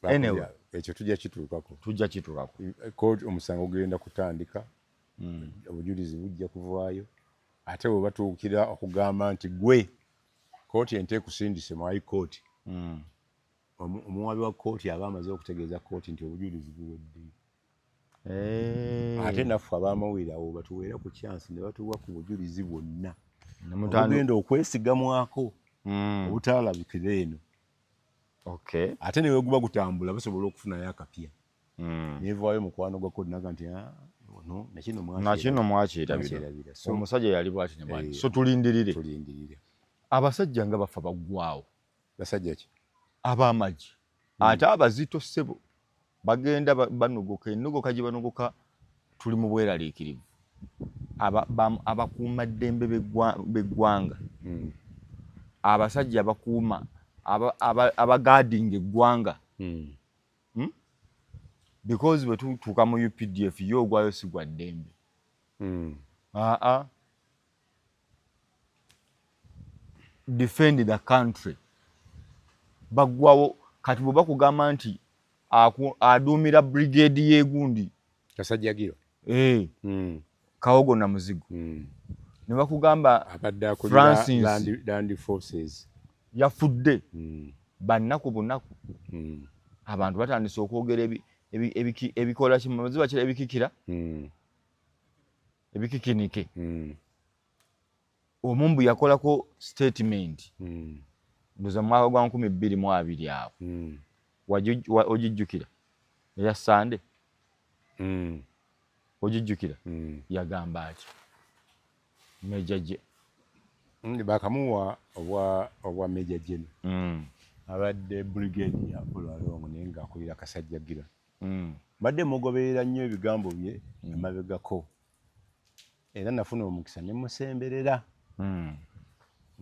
Speaker 1: Anyway.
Speaker 2: Ekyo tujja kituukako.
Speaker 1: Tujja kituukako.
Speaker 2: Kooti omusango gugenda kutandika, obujulizi bujja kuvaayo, ate bwe batuukira okugamba nti gwe kooti ente ekusindise mu high court, omuwabi wa kooti aba amaze okutegeeza kooti nti obujulizi buweddeyo. Ate naffe abamawulire awo batuweera ku chance ne batuwa ku bujulizi bwonna obugenda okwesigamwako obutaalabikira eno. Ate ne weguba gutambula, basobola okufunayo akapya, nevaayo mukwano gwa kooti naga nti, "Ah, no, nakino
Speaker 1: nakino mwakyerabira."
Speaker 2: Mwakyerabira. So
Speaker 1: omusajja yali bwati ne bwati. So tulindirire.
Speaker 2: Tulindirire.
Speaker 1: Abasajja nga bafa baggwawo.
Speaker 2: Basajja ki?
Speaker 1: Ab'amagye, ate abazito ssebo, bagenda banogoka, enogoka gye banogoka tuli mu bweraliikirivu. Abakuumaddembe b'eggwanga. Abasajja abakuuma abagaadinga eggwanga. Because bwe tutuuka mu UPDF, ye ogwayo si gwa ddembe. Aa, defend the country, baggwawo. Kati bwe bakugamba nti aduumira brigade y'egundi
Speaker 2: Kasajjagiro.
Speaker 1: Eh, Kawogo na Muzigo. Ne bakugamba
Speaker 2: abadde akulira
Speaker 1: Francis.
Speaker 2: Land forces.
Speaker 1: Yafudde bannaku bunaku. Abantu batandise okwogera ebikola kimaziba kira ebikikira ebikikinike. Omumbu yakolako statement ndoza mu mwaka gwa 2020 awo. Ogijjukira eya Sande? Ogijjukira? Yagamba ati Major J
Speaker 2: Bakamuwa obwa Major General. Abadde brigadier olwalongo, naye ng'akulira Kasajjagira. Mbadde mugoberera nnyo ebigambo bye emabegako, era nafuna omukisa ne musemberera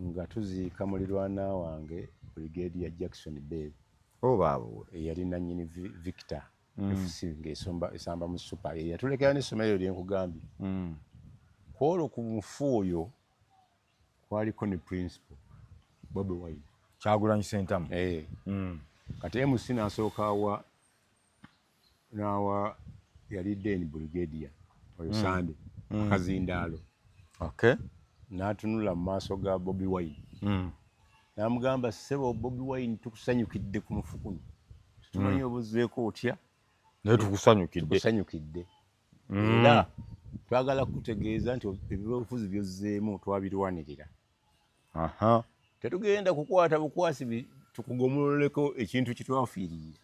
Speaker 2: nga tuziika mulirwana wange, Brigadier Jackson Bell.
Speaker 1: Oba
Speaker 2: eyali nannyini Victor FC ng'esomba esamba mu Super, yatulekera n'essomero lyenkugambye. Kwolwo ku mufu oyo kwaliko ne Principal Bobi Wine.
Speaker 1: Kyagulanyi Sentamu.
Speaker 2: Eh. Kati MC n'asooka awa n'awa yali then brigadier oyo Sande akazindaalo. N'atunula mu maaso ga Bobi Wine n'amugamba, "Ssebo Bobi Wine, tukusanyukidde ku mufu kuno, tumanyi obuzeeko otya."
Speaker 1: Naye tukusanyukidde.
Speaker 2: Tukusanyukidde era twagala kukutegeeza nti ebyobufuzi byozzeemu twabirwanirira. Tetugenda kukwata bukwasi tukugomololeko ekintu kitwafiirira.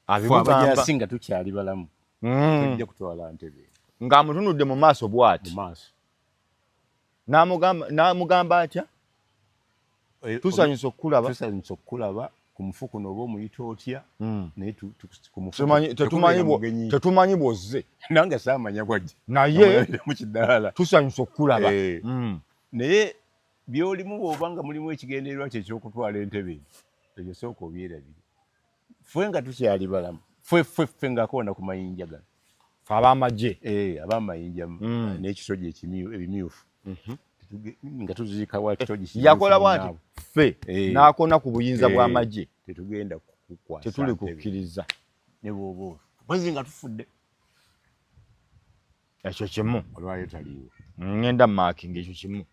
Speaker 1: Abimugamba.
Speaker 2: Abajasi nga tukyali balamu tujja kutwala ntebe.
Speaker 1: Ng'amutunudde mu maaso bw'ati.
Speaker 2: Mu maaso.
Speaker 1: N'amugamba atya? Tusanyusa okukulaba.
Speaker 2: Tusanyusa okukulaba ku mufu kuno, oba omuyita otya, naye ku mufu
Speaker 1: tetumanyi
Speaker 2: tekubeera mugenyi.
Speaker 1: Tetumanyi bw'ozze.
Speaker 2: Nange saamanya bwajja.
Speaker 1: Naye
Speaker 2: Namulabira mu kidaala.
Speaker 1: Tusanyusa okukulaba.
Speaker 2: Eh. Naye byolimu bw'oba nga mulimu ekigendererwa kye ekyokutwala entebe ekyo, sooka obyerabire. Ffe nga tukyali balamu, ffe ffe ffe ng'akoona ku mayinja gano.
Speaker 1: Fe ab'amagye.
Speaker 2: Eh, ab'amayinja n'ekitogi ebimyufu. Nga tuziika wa kitogi kimyufu
Speaker 1: Yakola bw'ati
Speaker 2: munnaabwe.
Speaker 1: Ffe
Speaker 2: Eh.
Speaker 1: n'akona ku buyinza
Speaker 2: Eh.
Speaker 1: bw'amagye.
Speaker 2: Tetugenda kukukwasa
Speaker 1: Tetuli
Speaker 2: ntebe.
Speaker 1: kukkiriza.
Speaker 2: Ne bw'oba mpozi nga tufudde.
Speaker 1: Ekyo kimu.
Speaker 2: Olwayo taliiwo.
Speaker 1: Ngenda maakinga ekyo kimu.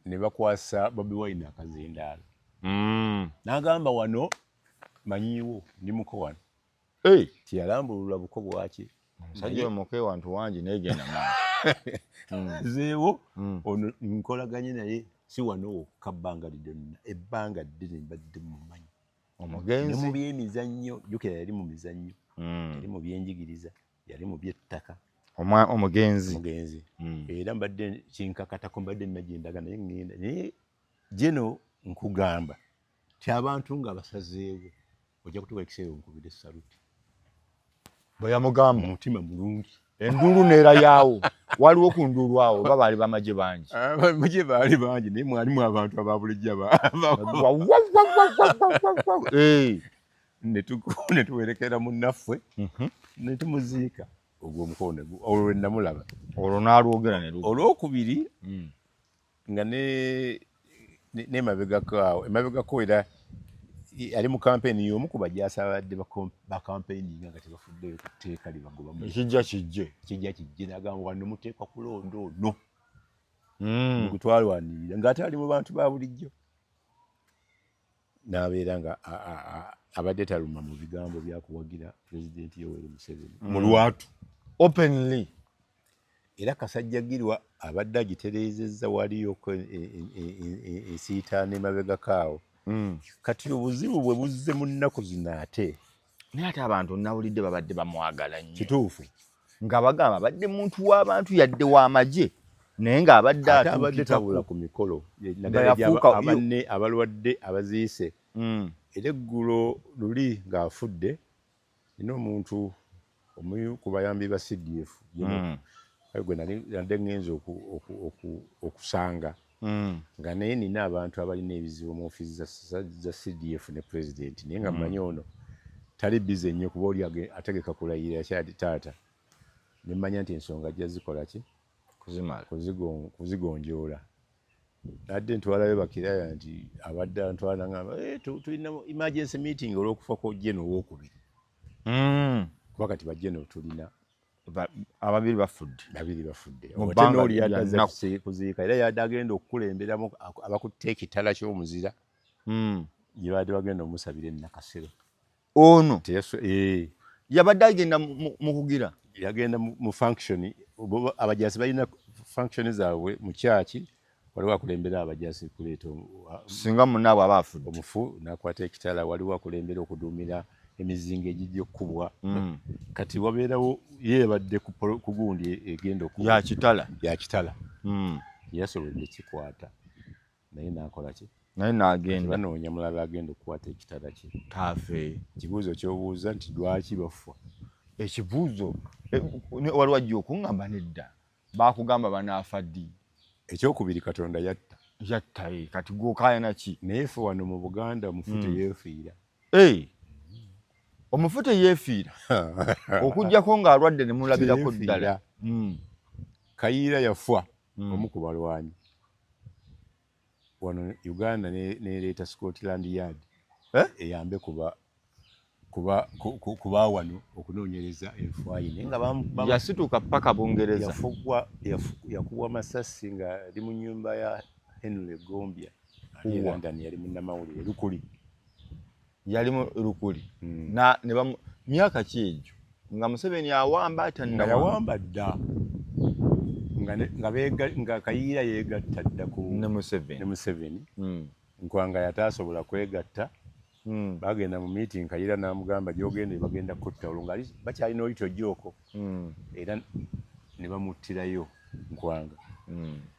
Speaker 2: Ne bakwasa Bobi Wine akazindaalo n'agamba, "Wano manyiiwo, ndi muko wano."
Speaker 1: Hey,
Speaker 2: Tiyalambulula buko bwaki.
Speaker 1: Omusajja oyo muko ewantu wangi, naye genda maaso.
Speaker 2: Zeewo ono nkolaganye naye si wano wokka, bbanga lyonna, ebbanga ddene mbadde mumanyi ne
Speaker 1: Omugenzi.
Speaker 2: mu byemizannyo. Jjukira yali mu mizannyo, yali mu byenjigiriza, yali mu byettaka.
Speaker 1: Omugenzi.
Speaker 2: Omugenzi. Era mbadde kinkakatako, mbadde nagendaga naye, ŋŋenda naye geno. Nkugamba ti abantu nga basazeewo, ojja kutuuka ekiseera onkubira esaluti.
Speaker 1: Bwe yamugamba.
Speaker 2: Omutima mulungi.
Speaker 1: Enduulu neera yaawo, waliwo ku nduulu awo oba baali bamagye bangi?
Speaker 2: Abamagye baali bangi, naye mwalimu abantu aba bulijjo.
Speaker 1: Wa- wa- wa- wa- wa- wa- wa- wa. Eh.
Speaker 2: Ne tuwerekera munnaffe ne tumuziika. Ogwo omukono olwo lwe namulaba.
Speaker 1: Olwo n'alwogera ne lu
Speaker 2: Olwokubiri nga nemabegako awo, emabegako era ali mu kampeyini y'omu ku bajaasi abadde bakampeyini nga tebafuddeyo ku tteeka libagobamu.
Speaker 1: Ekijja kijje.
Speaker 2: Kijja kijje. Nagamba, "Wano muteekwa kulonda ono gwe twalwanirira," ng'ate ali mu bantu ba bulijjo, n'abeera nga abadde taluma mu bigambo byakuwagira Pulezidenti Yoweri Museveni mu lwatu.
Speaker 1: Openly.
Speaker 2: Era Kasajjagirwa abadde agitereezezza, waliyoko ensiitaano emabegako awo. Kati obuzibu bwe buzze mu nnaku zino ate.
Speaker 1: Naye ate abantu nawulidde babadde bamwagala nnyo.
Speaker 2: Kituufu.
Speaker 1: Nga bagamba abadde muntu w'abantu, yadde w'amagye, naye ng'abadde
Speaker 2: Ate abadde
Speaker 1: atuukikako.
Speaker 2: tabula ku mikolo.
Speaker 1: Nga yafuuka
Speaker 2: Abanne abalwadde abaziise. Era eggulo luli ng'afudde, nina omuntu omu ku bayambi ba CDF, kale gwe nali nadde ŋŋenze okusanga. Nga naye nina abantu abalina ebizibu mu ofiisi za CDF ne pulezidenti, naye nga mmanyi ono tali busy nnyo kuba oli ategeka kulayira kyali taata, ne mmanya nti ensonga ajja zikola ki?
Speaker 1: Kuzimala.
Speaker 2: Kuzigonjoola. Nadde ntwalayo bakiraya nti abadde antwala ngamba, "Eh, tulina emergency meeting olw'okufa kwa General owookubiri." Kuba kati ba General tulina
Speaker 1: Ababiri bafudde.
Speaker 2: Babiri bafudde.
Speaker 1: Mu
Speaker 2: Ate
Speaker 1: bbanga
Speaker 2: n'oli
Speaker 1: lya
Speaker 2: yadde azze
Speaker 1: nnaku.
Speaker 2: kuziika, era yadde agenda okukulemberamu abakutte ekitala ky'omuzira gye baadde bagenda omusabira e Nakasero.
Speaker 1: Ono
Speaker 2: Eh,
Speaker 1: yabadde agenda mu kugira
Speaker 2: yagenda mu function. Bo abajaasi balina function zaabwe mu kyaki, waliwo akulembera abajaasi kuleeta
Speaker 1: singa munnaabwe aba afudde.
Speaker 2: Omufu n'akwata ekitala, waliwo akulembera okuduumira emizinga egijja okukubwa. Kati wabeerawo ye yabadde ku gundi egenda okukubwa.
Speaker 1: Ya kitala.
Speaker 2: Ya kitala. Yasobodde kikwata naye n'akola ki?
Speaker 1: Naye n'agenda.
Speaker 2: Banoonya mulala agenda okukwata ekitala kye.
Speaker 1: Taafe.
Speaker 2: Ekibuuzo ky'obuuza nti lwaki bafa?
Speaker 1: Ekibuuzo waliwo ajja okuŋŋamba nedda, baakugamba banaafa ddi?
Speaker 2: Ekyokubiri, Katonda yatta.
Speaker 1: Yatta, eh, kati gw'okaayana ki?
Speaker 2: Naye ffe wano mu Buganda omufu teyeefiira.
Speaker 1: Eh, omufu teyeefiira okuggyako ng'alwadde ne mulabirako ddala.
Speaker 2: Teyeefiira. Kayiira yafa, omu ku balwanyi wano Uganda nereeta Scotland Yard
Speaker 1: Eh?
Speaker 2: eyambe kuba wano okunoonyereza enfa ye, naye nga
Speaker 1: Yasituka paka Bungereza.
Speaker 2: Yakubwa masasi nga ali mu nyumba ya Henry Gombya ali e
Speaker 1: Uwa.
Speaker 2: London, yali munnamawulire Lukuli.
Speaker 1: Yali mu Lukuli. Na ne bamu myaka ki egyo nga Museveni awamba?
Speaker 2: Nga
Speaker 1: Atannawamba.
Speaker 2: Yawamba dda, nga Kayiira yeegatta dda ku
Speaker 1: Ne Museveni.
Speaker 2: Ne Museveni. Nkwanga yataasobola kwegatta. Bagenda mu meeting, Kayiira n'amugamba gy'ogenda bagenda kutta, olwo nga bakyalina oli tojjooko, era ne bamuttirayo Nkwanga.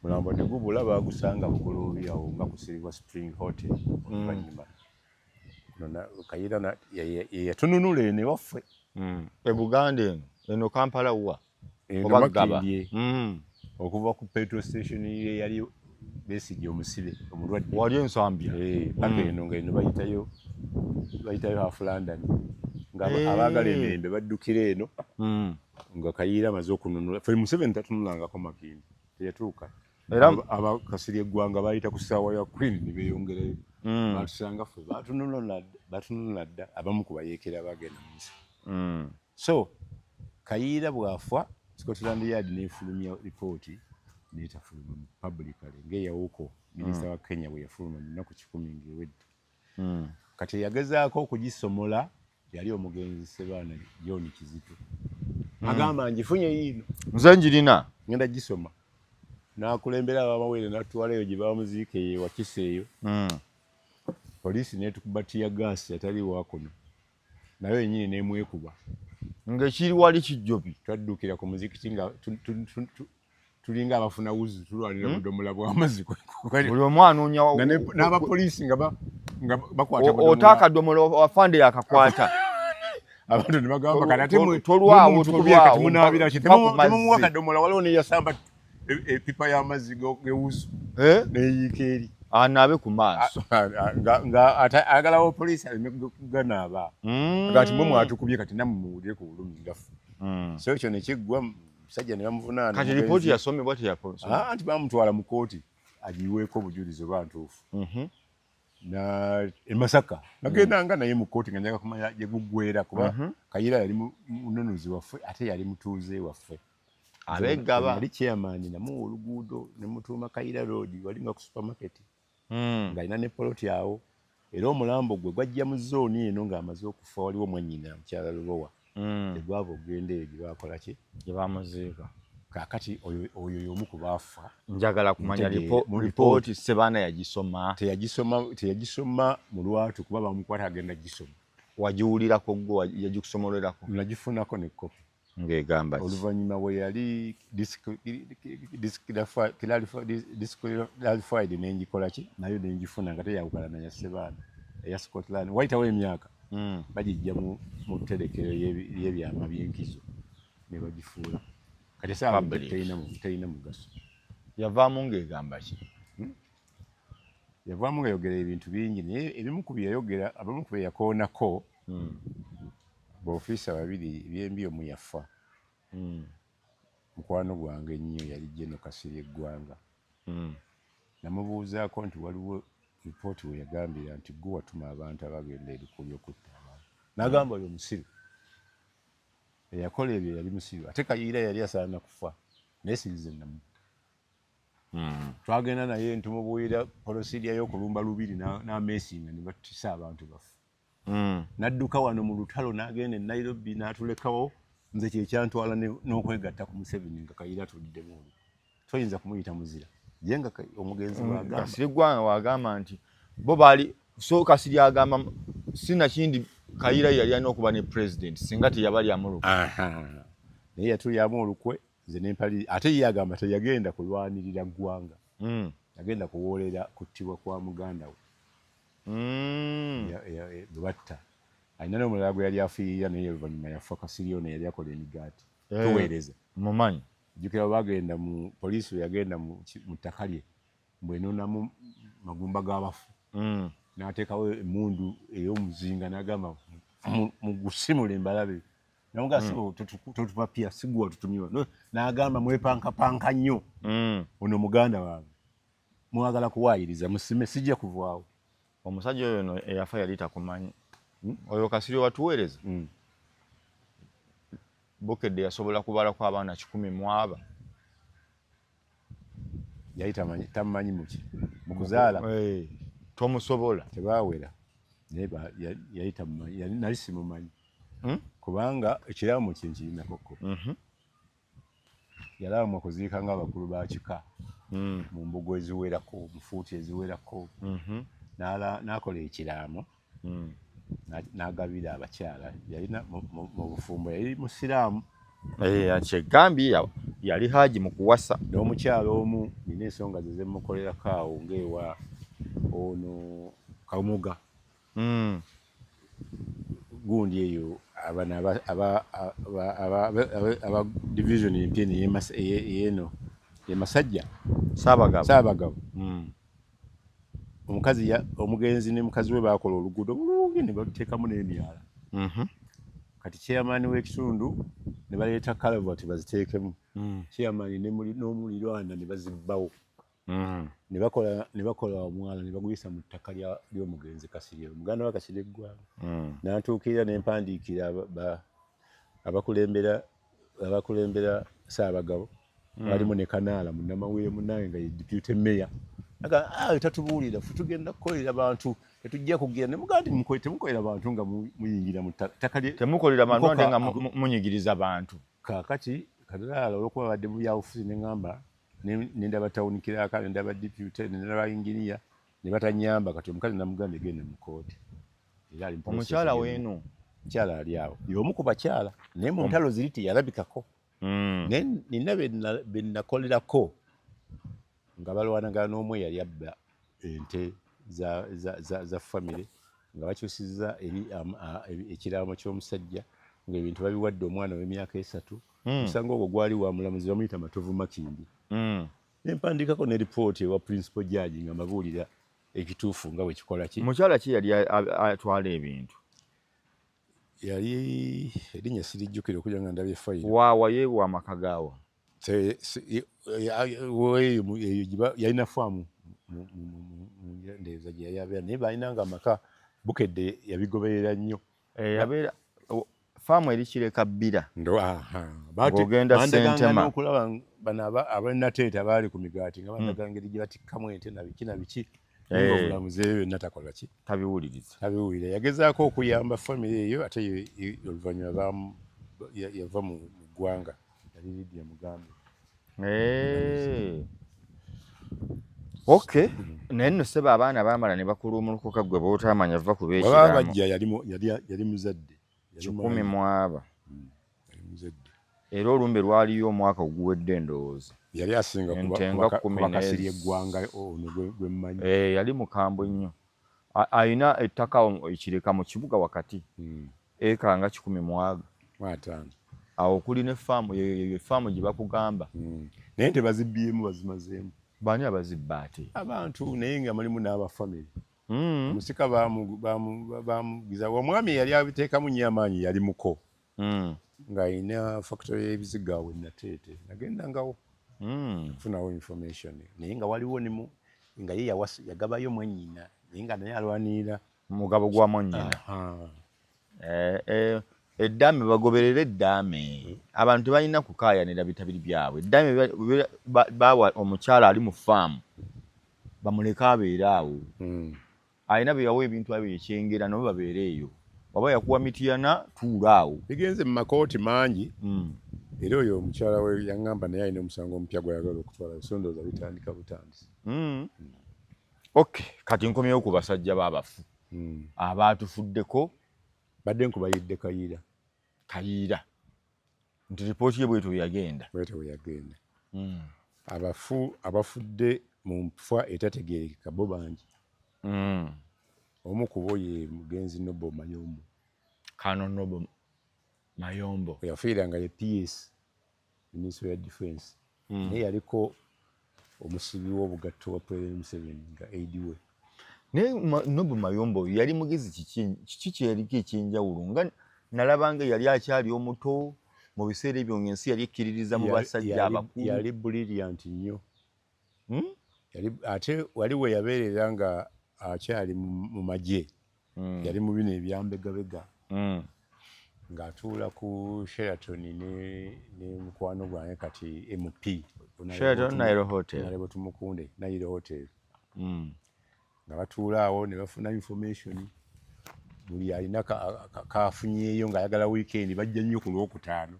Speaker 2: Mulambo ne gubula, baagusanga Bugoloobi awo nga ku Silver Spring Hotel oluvannyuma. Kayiira ye yatununula eno ewaffe.
Speaker 1: E Buganda eno Kampala wa?
Speaker 2: Eno.
Speaker 1: Oba Ggaba.
Speaker 2: Makindye. Okuva ku petrol station ye yali Besigye omusibe omulwadde.
Speaker 1: Wali Ensambya.
Speaker 2: Eh, paka eno nga eno bayitayo half London nga
Speaker 1: Eh.
Speaker 2: abaagala emirembe baddukira eno. Nga Kayiira amaze okununula ffe, Museveni tatunulangako Makindye, teyatuuka.
Speaker 1: Era
Speaker 2: Abakasiri eggwanga bayita ku ssaawa ya Queen ne beeyongerayo. Batusanga ffe batununula dda abamu ku bayeekera bagenda mu nsi. So Kayiira bw'afa, Scotland Yard n'efulumya ripooti n'etafuluma mu publicly ng'eyawuko minisita wa Kenya bwe yafuluma mu nnaku 100 ng'ewedde. Kati yagezaako okugisomola yali omugenzi Ssebaana John Kizito, agamba ngifunye yiino.
Speaker 1: Nze njirina.
Speaker 2: Ngenda gisoma, n'akulembera abamawere n'atwalayo gye bamuziika eyo ewakisa eyo. Poliisi n'etukuba teargas atali wakuno, nayo yennyini n'emwekuba.
Speaker 1: Ng'ekiri wali Kijjobi.
Speaker 2: Twaddukira ku muzikiti nga tulinga abafuna wuzu, tulwanira budomola bw'amazzi.
Speaker 1: Buli omu anoonya
Speaker 2: N'abapoliisi nga bakwata
Speaker 1: ota akadomola, afande yakakwata.
Speaker 2: Abantu ne bagamba kati ate
Speaker 1: Tolwawo,
Speaker 2: mwe mutukubye kati
Speaker 1: tolwawo,
Speaker 2: munaabira ki?
Speaker 1: mpa ku mazzi.
Speaker 2: Temumuwa kadomola. Waliwo neyasamba epipa y'amazzi g'ewuzu
Speaker 1: Eh?
Speaker 2: neyiika eri.
Speaker 1: Anaabe ku maaso.
Speaker 2: Nga ayagalawo poliisi aleme kuganaaba. Kati mwe mwatukubye, kati nammwe muwulire ku bulumi ngaffe. So ekyo ne kiggwa, musajja ne bamuvunaana.
Speaker 1: Kati
Speaker 2: omugenzi.
Speaker 1: Ripooti yasomebwa, teyasomebwa?
Speaker 2: Ah, anti bamutwala mu kooti agiweeko obujulizi oba ntuufu. Na e Masaka nagendanga naye mu kooti nga njaga kumanya gye guggwera, kuba Kayiira yali mununuzi waffe ate yali mutuuze waffe.
Speaker 1: Abeggaba.
Speaker 2: Yali chairman, namuwa oluguudo ne mutuuma Kayiira Road, wali nga ku supermarket, ng'alina ne poloti awo. Era omulambo gwe gwajja mu zooni eno ng'amaze okufa, waliwo mwannyina mukyala Lubowa, tegwava okugenda eyo gye bakola ki?
Speaker 1: Gye bamuziika.
Speaker 2: Kaakati oyo y'omu ku baafa.
Speaker 1: Njagala kumanya
Speaker 2: Ntegeera. Mu
Speaker 1: ripooti Sebaana yagisoma?
Speaker 2: Teyagisoma, teyagisoma mu lwatu kuba bamukwata agenda gisoma.
Speaker 1: Wagiwulirako gwe, yagikusomolerako?
Speaker 2: Nagifunako ne kopi.
Speaker 1: Ng'egamba ki?
Speaker 2: Oluvannyuma bwe yali disqualified nengikola ki nayo nengifuna nga teyawukana naya Sebaana eya Scotland. Wayitawo emyaka, bagijja mu tterekero ly'ebyama by'enkizo ne bagifuula kati esaawa
Speaker 1: Public.
Speaker 2: terina mugaso.
Speaker 1: Yavaamu ng'egamba ki?
Speaker 2: Yavaamu nga yogera ebintu bingi, naye ebimu ku byeyayogera, abamu ku byeyakoonako, baofiisa babiri ebyembi, omu yafa, mukwano gwange ennyo, yali General Kasirye Eggwanga. Namubuuzaako nti waliwo ripooti we yagambira nti gwe watuma abantu abagenda erikuli okutta abantu, n'agamba oyo musiru eyakola ebyo, yali musiru, ate Kayiira yali asaana kufa, naye sinze namutta. Twagenda naye ntumubuulira procedure y'okulumba Lubiri n'ameesinga ne batisa abantu baffe. N'adduka wano mu lutalo n'agenda e Nairobi n'atulekawo. Nze kyekyantwala n'okwegatta ku Museveni nga Kayiira atuliddemu olwo. Toyinza kumuyita muzira ye nga omugenzi bw'agamba.
Speaker 1: Kasirye Ggwanga wagamba nti bo baali so Kasirye agamba sinakindi Kayiira yali alina okuba ne president singa teyabalyamu olukwe.
Speaker 2: Naye yatulyamu olukwe, nze nempali, ate ye agamba teyagenda kulwanirira ggwanga, yagenda kuwoolera kuttibwa kwa muganda we bwe batta. Alina n'omulala gwe yali afiirira, naye oluvannyuma yafa. Kasirye ono yali akola emigaati, tuweereza.
Speaker 1: Mumanyi.
Speaker 2: Jjukira bwe bagenda mu poliisi, bwe yagenda mu ttaka lye mbwenonamu magumba g'abafu, n'ateekawo emmundu ey'omuzinga n'agamba mugusimule mbalabe. Namugaa mm. Totupapya, siguwa tutumye. N'agamba mwepankapanka nnyo, ono muganda wange mwagala kuwaayiriza, musime, sijja kuvaawo.
Speaker 1: Omusajja oyo no eyafa yali takumanyi. Oyo Kasirye watuweereza. Bukedde yasobola kubalako abaana 100 mwaba.
Speaker 2: Yali tamumanyi muki mukuzaala.
Speaker 1: Hey, tomusobola.
Speaker 2: Tebawera, naye yali tamumanyi, nali simumanyi, kubanga ekiraamo kye nkirinakoko. Yalaamwa kuziika nga abakulu ba kika mu mbugo eziwerako, mu fuuti eziwerako. N'akola ekiraamo, n'agabira abakyala. Yalina mu bufumbo, yali musiraamu.
Speaker 1: Kyegambye yali haji mu kuwasa.
Speaker 2: N'omukyala omu nina ensonga ze zemukolerako awo ng'ewa ono Kamuga, gundi eyo abano aba division empya eno eyeno emasajja.
Speaker 1: Saabagabo.
Speaker 2: Saabagabo. Omukazi omugenzi ne mukazi we bakola oluguudo bulungi ne bateekamu n'emyala. Kati chairman w'ekitundu ne baleeta culvert baziteekemu. Chairman n'omulirwana ne bazibbawo, ne bakola omwala ne baguyisa mu ttaka ly'omugenzi Kasirye, omuganda wa Kasirye Eggwanga. Nantuukirira ne mpandiikira abakulembera Ssaabagabo, balimu ne Kanaala munnamawulire munnange nga ye deputy mayor. Aga tatubuulira, ffe tugenda kukolera bantu, tetujja kugira ne mugamba nti temukolera bantu nga muyingira mu ttaka.
Speaker 1: Temukolera bantu ate nga munyigiriza bantu.
Speaker 2: Kaakati Kanaala olw'okuba badde mu byabufuzi, ne ŋŋamba nendaba town clerk, nendaba deputy, nendaba engineer, ne batanyamba. Kati omukazi namugamba egende mu kooti,
Speaker 1: era ali omukyala weeno.
Speaker 2: Mukyala ali awo y'omu ku bakyala, naye mu ntalo ziri teyalabikako. Naye nina be nakolerako nga balwanagana n'omu eyali abba ente za famire, nga bakyusizza eri ekiraamo ky'omusajja, ng'ebintu babiwadde omwana w'emyaka 3. Omusango ogwo gwali wa mulamuzi bamuyita Matovu Makindi. Nempandiikako ne ripooti ewa principal judge nga mbabuulira ekituufu nga bwe kikola ki.
Speaker 1: Mukyala ki yali atwala ebintu?
Speaker 2: Yali erinnya sirijjukira okuja nga ndabye fayiro.
Speaker 1: Waawa ye wamaka gaawa?
Speaker 2: Eyo yalina faamu ndeeza gye yali abeera, naye balinanga amaka. Bukedde yabigoberera nnyo.
Speaker 1: Yabeera faamu eri Kireka Bbira. Ng'ogenda Ssentema.
Speaker 2: Okulaba bano abanateeta baali ku migaati nga bandaga ngeri gye batikkamu ente na biki na biki, naye nga obulamuzi ebyo byonna takola ki?
Speaker 1: Tabiwuliriza.
Speaker 2: Tabiwulira. Yagezaako okuyamba famire eyo, ate oluvannyuma yava mu ggwanga, yali Lydia Mugambe.
Speaker 1: Okay, naye nno ssebo abaana baamala ne bakuluumulukuka gwe bootaamanya va ku
Speaker 2: baba
Speaker 1: beekiraamo.
Speaker 2: Bajja yali muzadde.
Speaker 1: 100 mwaba.
Speaker 2: Yali muzadde.
Speaker 1: Era olumbe lwaliyo omwaka oguwedde ndowooza.
Speaker 2: Yali asinga
Speaker 1: Ente nga 10
Speaker 2: kuba Kasirye Eggwanga ono gwe mmanyi.
Speaker 1: Yali mukambwe nnyo. Ayina ettaka Ekireka mu kibuga wakati, eka nga 150.
Speaker 2: Mwataano.
Speaker 1: Awo kuli ne faamu, eyo faamu gye bakugamba.
Speaker 2: Naye ente bazibbyemu, bazimazeemu.
Speaker 1: Baani abazibba ate?
Speaker 2: Abantu, naye nga mulimu n'abafamily. Omusika bamugiza omwami yali abiteekamu nnyo amaanyi, yali muko ng'alina factory y'ebizigo awo e Nateete, nagendangawo okufunawo information, naye nga waliwo nemu nga ye yagabayo mwannyina, naye nga naye alwanirira
Speaker 1: mugabo gwa mwannyina. Eddaame bagoberere eddaame. Abantu tebalina kukaayanira bitabiri byabwe. Eddaame bawa omukyala ali mu faamu, bamuleke abeere awo. Alina be yawa ebintu ebyo ekyengera, nabo babeere eyo. Waba yakuwa Mityana, tuula awo.
Speaker 2: Bigenze mu makooti mangi. Era oyo omukyala we yaŋŋamba naye alina omusango omupya gw'ayagala okutwala, so ndowooza bitandika butandisi.
Speaker 1: Okay, kati nkomyewo ku basajja b'abafu abaatufuddeko.
Speaker 2: Badde nkubayidde Kayiira.
Speaker 1: Kayiira nti ripooti ye bwetyo yagenda.
Speaker 2: Bwetyo bwe yagenda. Abafu abafudde mu nfa etategeerekeka bo bangi. Omu ku bo ye mugenzi Noble Mayombo.
Speaker 1: Kano Noble Mayombo
Speaker 2: yafiira nga ye PS, Ministry ya Defense. Naye yaliko omusibi w'obugatto wa President Museveni nga aide we.
Speaker 1: Naye Noble Mayombo yali mugezi kiki? Kiki kyeyaliko ekyenjawulo? Nga nalabanga yali akyali omuto mu biseera ebyo ng'ensi yali ekkiririza mu basajja abakulu.
Speaker 2: Yali brilliant nnyo. Ate wali we yabeerera nga akyali mu magye, yali mu bino ebyambegabega, ng'atuula ku Sheraton ne mukwano gwange kati MP
Speaker 1: Sheraton Nile Hotel.
Speaker 2: Honorable Tumukunde, Nile Hotel. Nga batuula awo ne bafuna information, buli alina kafunyeeyo ng'ayagala weekend bajja nnyo ku Lwokutaano.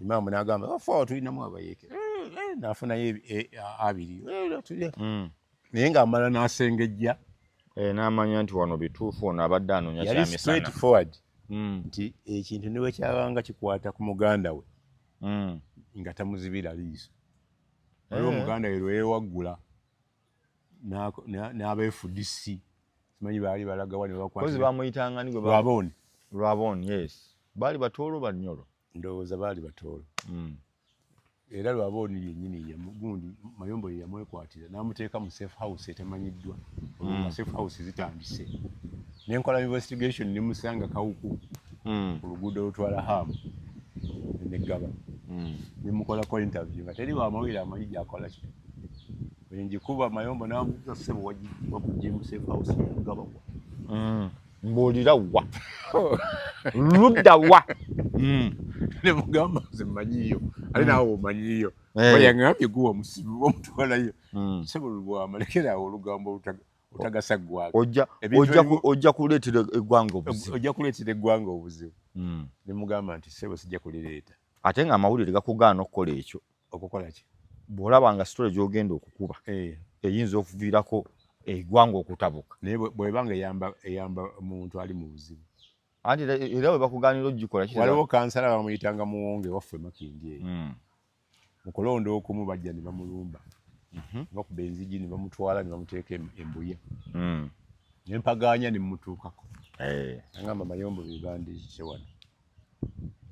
Speaker 2: Imaamu n'agamba, afu awo tulinamu abayeeke, n'afunayo 2. Naye ng'amala n'asengejja.
Speaker 1: N'amanya nti wano bituufu, ono abadde anoonya
Speaker 2: Yali
Speaker 1: kyamisana.
Speaker 2: straight forward nti ekintu ne bwe kyabanga kikwata ku muganda we nga tamuzibira liiso. Waliwo muganda we lwe yeewaggula n'aba FDC, simanyi baali balagawa ne bakwata.
Speaker 1: Kozi bamuyitanga ni gwe
Speaker 2: Lwabooni.
Speaker 1: Lwabooni, yes. Baali Batoolo Banyoro?
Speaker 2: Ndowooza baali Batoolo. Era Lwabooni yennyini gundi Mayombo ye yamwekwatira n'amuteeka mu safe house etamanyiddwa. Olwo nga safe house zitandise. Ne nkola investigation ne musanga Kawuku ku luguudo olutwala Hamu ne Ggaba. Ne mukolako interview nga teri wa mawulire amanyi gy'akola ki. Bwe ngikuba Mayombo n'ambuuza, ssebo wakuggye mu safe house ya Ggaba wa?
Speaker 1: Mbuulira wa? Ludda wa?
Speaker 2: Ne mugamba nze mmanyiiyo, ate naawe omanyiiyo. Oba yaŋŋambye guwa musibi omutwalayo. Ssebo Lubwama, lekera awo olugambo olutagasa ggwanga.
Speaker 1: Ojja kuleetera eggwanga obuzibu.
Speaker 2: Ojja kuleetera eggwanga obuzibu. Ne mugamba nti ssebo sijja kulireeta.
Speaker 1: Ate ng'amawulire gakugaana okukola ekyo.
Speaker 2: Okukola ki?
Speaker 1: Bw'olaba nga story gy'ogenda okukuba eyinza okuviirako eggwanga okutabuka.
Speaker 2: Naye bw'eba nga eyamba omuntu ali mu buzibu.
Speaker 1: Anti era bwe bakugaanira ogikola kitegeeza
Speaker 2: Waliwo kansala bamuyitanga Muwonge waffe Makindye eyo. Mu kulonda okumu bajja ne bamulumba. Bakuba enzigi ne bamutwala ne bamuteeka embuya. Ne mpagaanya ne mmutuukako. Nangamba Mayombo be bandiise wano.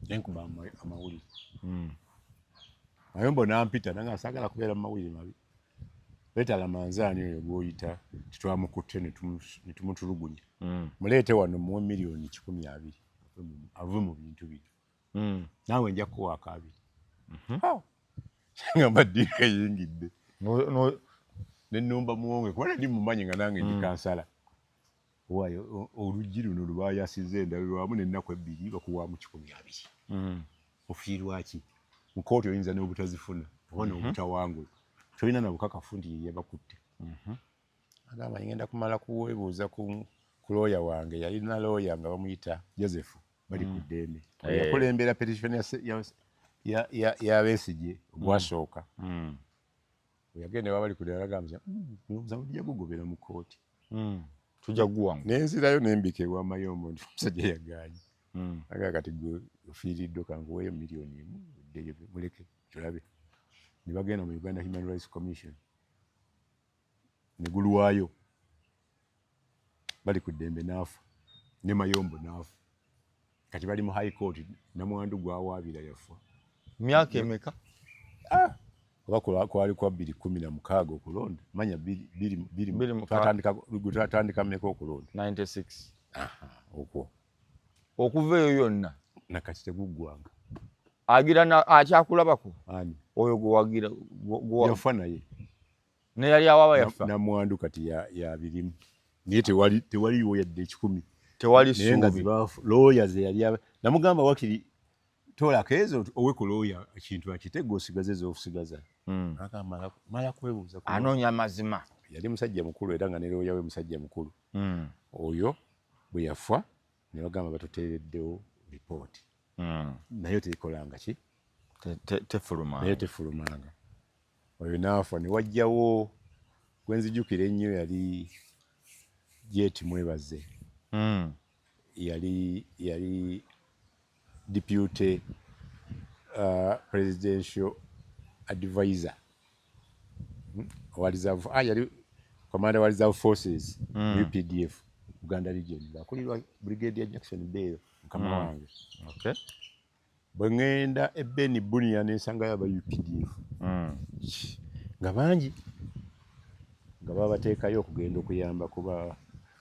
Speaker 2: Ne nkuba amawulire. Mayombo n'ampita nangamba saagala kubeera mu mawulire mabi. Leeta Lamanzaani oyo gw'oyita titwamukutte ne tumutulugunya. Muleete wano muwe 120 million ave mu bintu bino. Naawe nja kukuwaako 20. Ngamba ddiika eyingidde. Ne nnumba Muwonge kuba nali mumanyi nga nange ndi kansala. Waayo oluggi luno lwe baayasizza endabirwamu n'ennaku 2 bakuwaamu 120. Ofiirwa ki? Mu kkooti oyinza n'obutazifuna oba n'obutawangula. Tolina na bukakafu nti ye yabakutte. Agamba ngenda kumala kuweebuuza ku looya wange, yalina looya nga bamuyita Joseph bali ku ddembe. Yakulembera petition ya Besigye ogwasooka. Bwe yagenda ewa bali ku ddembe agamba nti omusango tujja kugobera mu kkooti.
Speaker 1: Tujja kuguwangula.
Speaker 2: Ne nzirayo ne mbika ewa Mayombo nti omusajja yagaanye. Agamba kati gwe ofiiriddwa kankuweeyo 1 million oddeyo muleke tulabe. Ne bagenda mu Uganda Human Rights Commission. Ne gulwayo. Bali ku ddembe n'afa. Ne Mayombo n'afa. Kati bali mu High Court, namwandu gwawaabira yafa.
Speaker 1: Myaka emeka?
Speaker 2: Oba kwali kwa 2016 okulonda, manya bbiri twatandika mmeka okulonda?
Speaker 1: 96.
Speaker 2: Okwo
Speaker 1: okuva eyo yonna
Speaker 2: nakati teguggwanga.
Speaker 1: Agira akyakulabako
Speaker 2: ani
Speaker 1: oyo gwewagira?
Speaker 2: Yafa naye.
Speaker 1: Naye yali awaba yafa.
Speaker 2: Namwandu kati yabirimu, naye tewaliwo yadde 100.
Speaker 1: Tewali.
Speaker 2: Naye nga
Speaker 1: ssuubi.
Speaker 2: Looya ze yali namugamba, wakiri toolako ezo owe ku looya ekintu akitega, osigaze ez'okusigaza. Agamba mala kwebuuza.
Speaker 1: Anoonya amazima.
Speaker 2: Yali musajja mukulu, era nga ne looya we musajja mukulu. Oyo bwe yafa ne bagamba batuteereddewo ripooti, naye tekolanga ki?
Speaker 1: Tefulumanga.
Speaker 2: Naye tefulumanga. Oyo naafa ne wajjawo gwenzijukira ennyo, yali Jet Mwebaze. Yali deputy presidential advisor owa reserve, yali commander wa reserve forces, UPDF Uganda region, ng'akulirwa Brigadier Jackson Bell, mukama wange. Bwe ŋŋenda e Beni Bunia nensangayo aba UPDF nga bangi, nga babateekayo okugenda okuyamba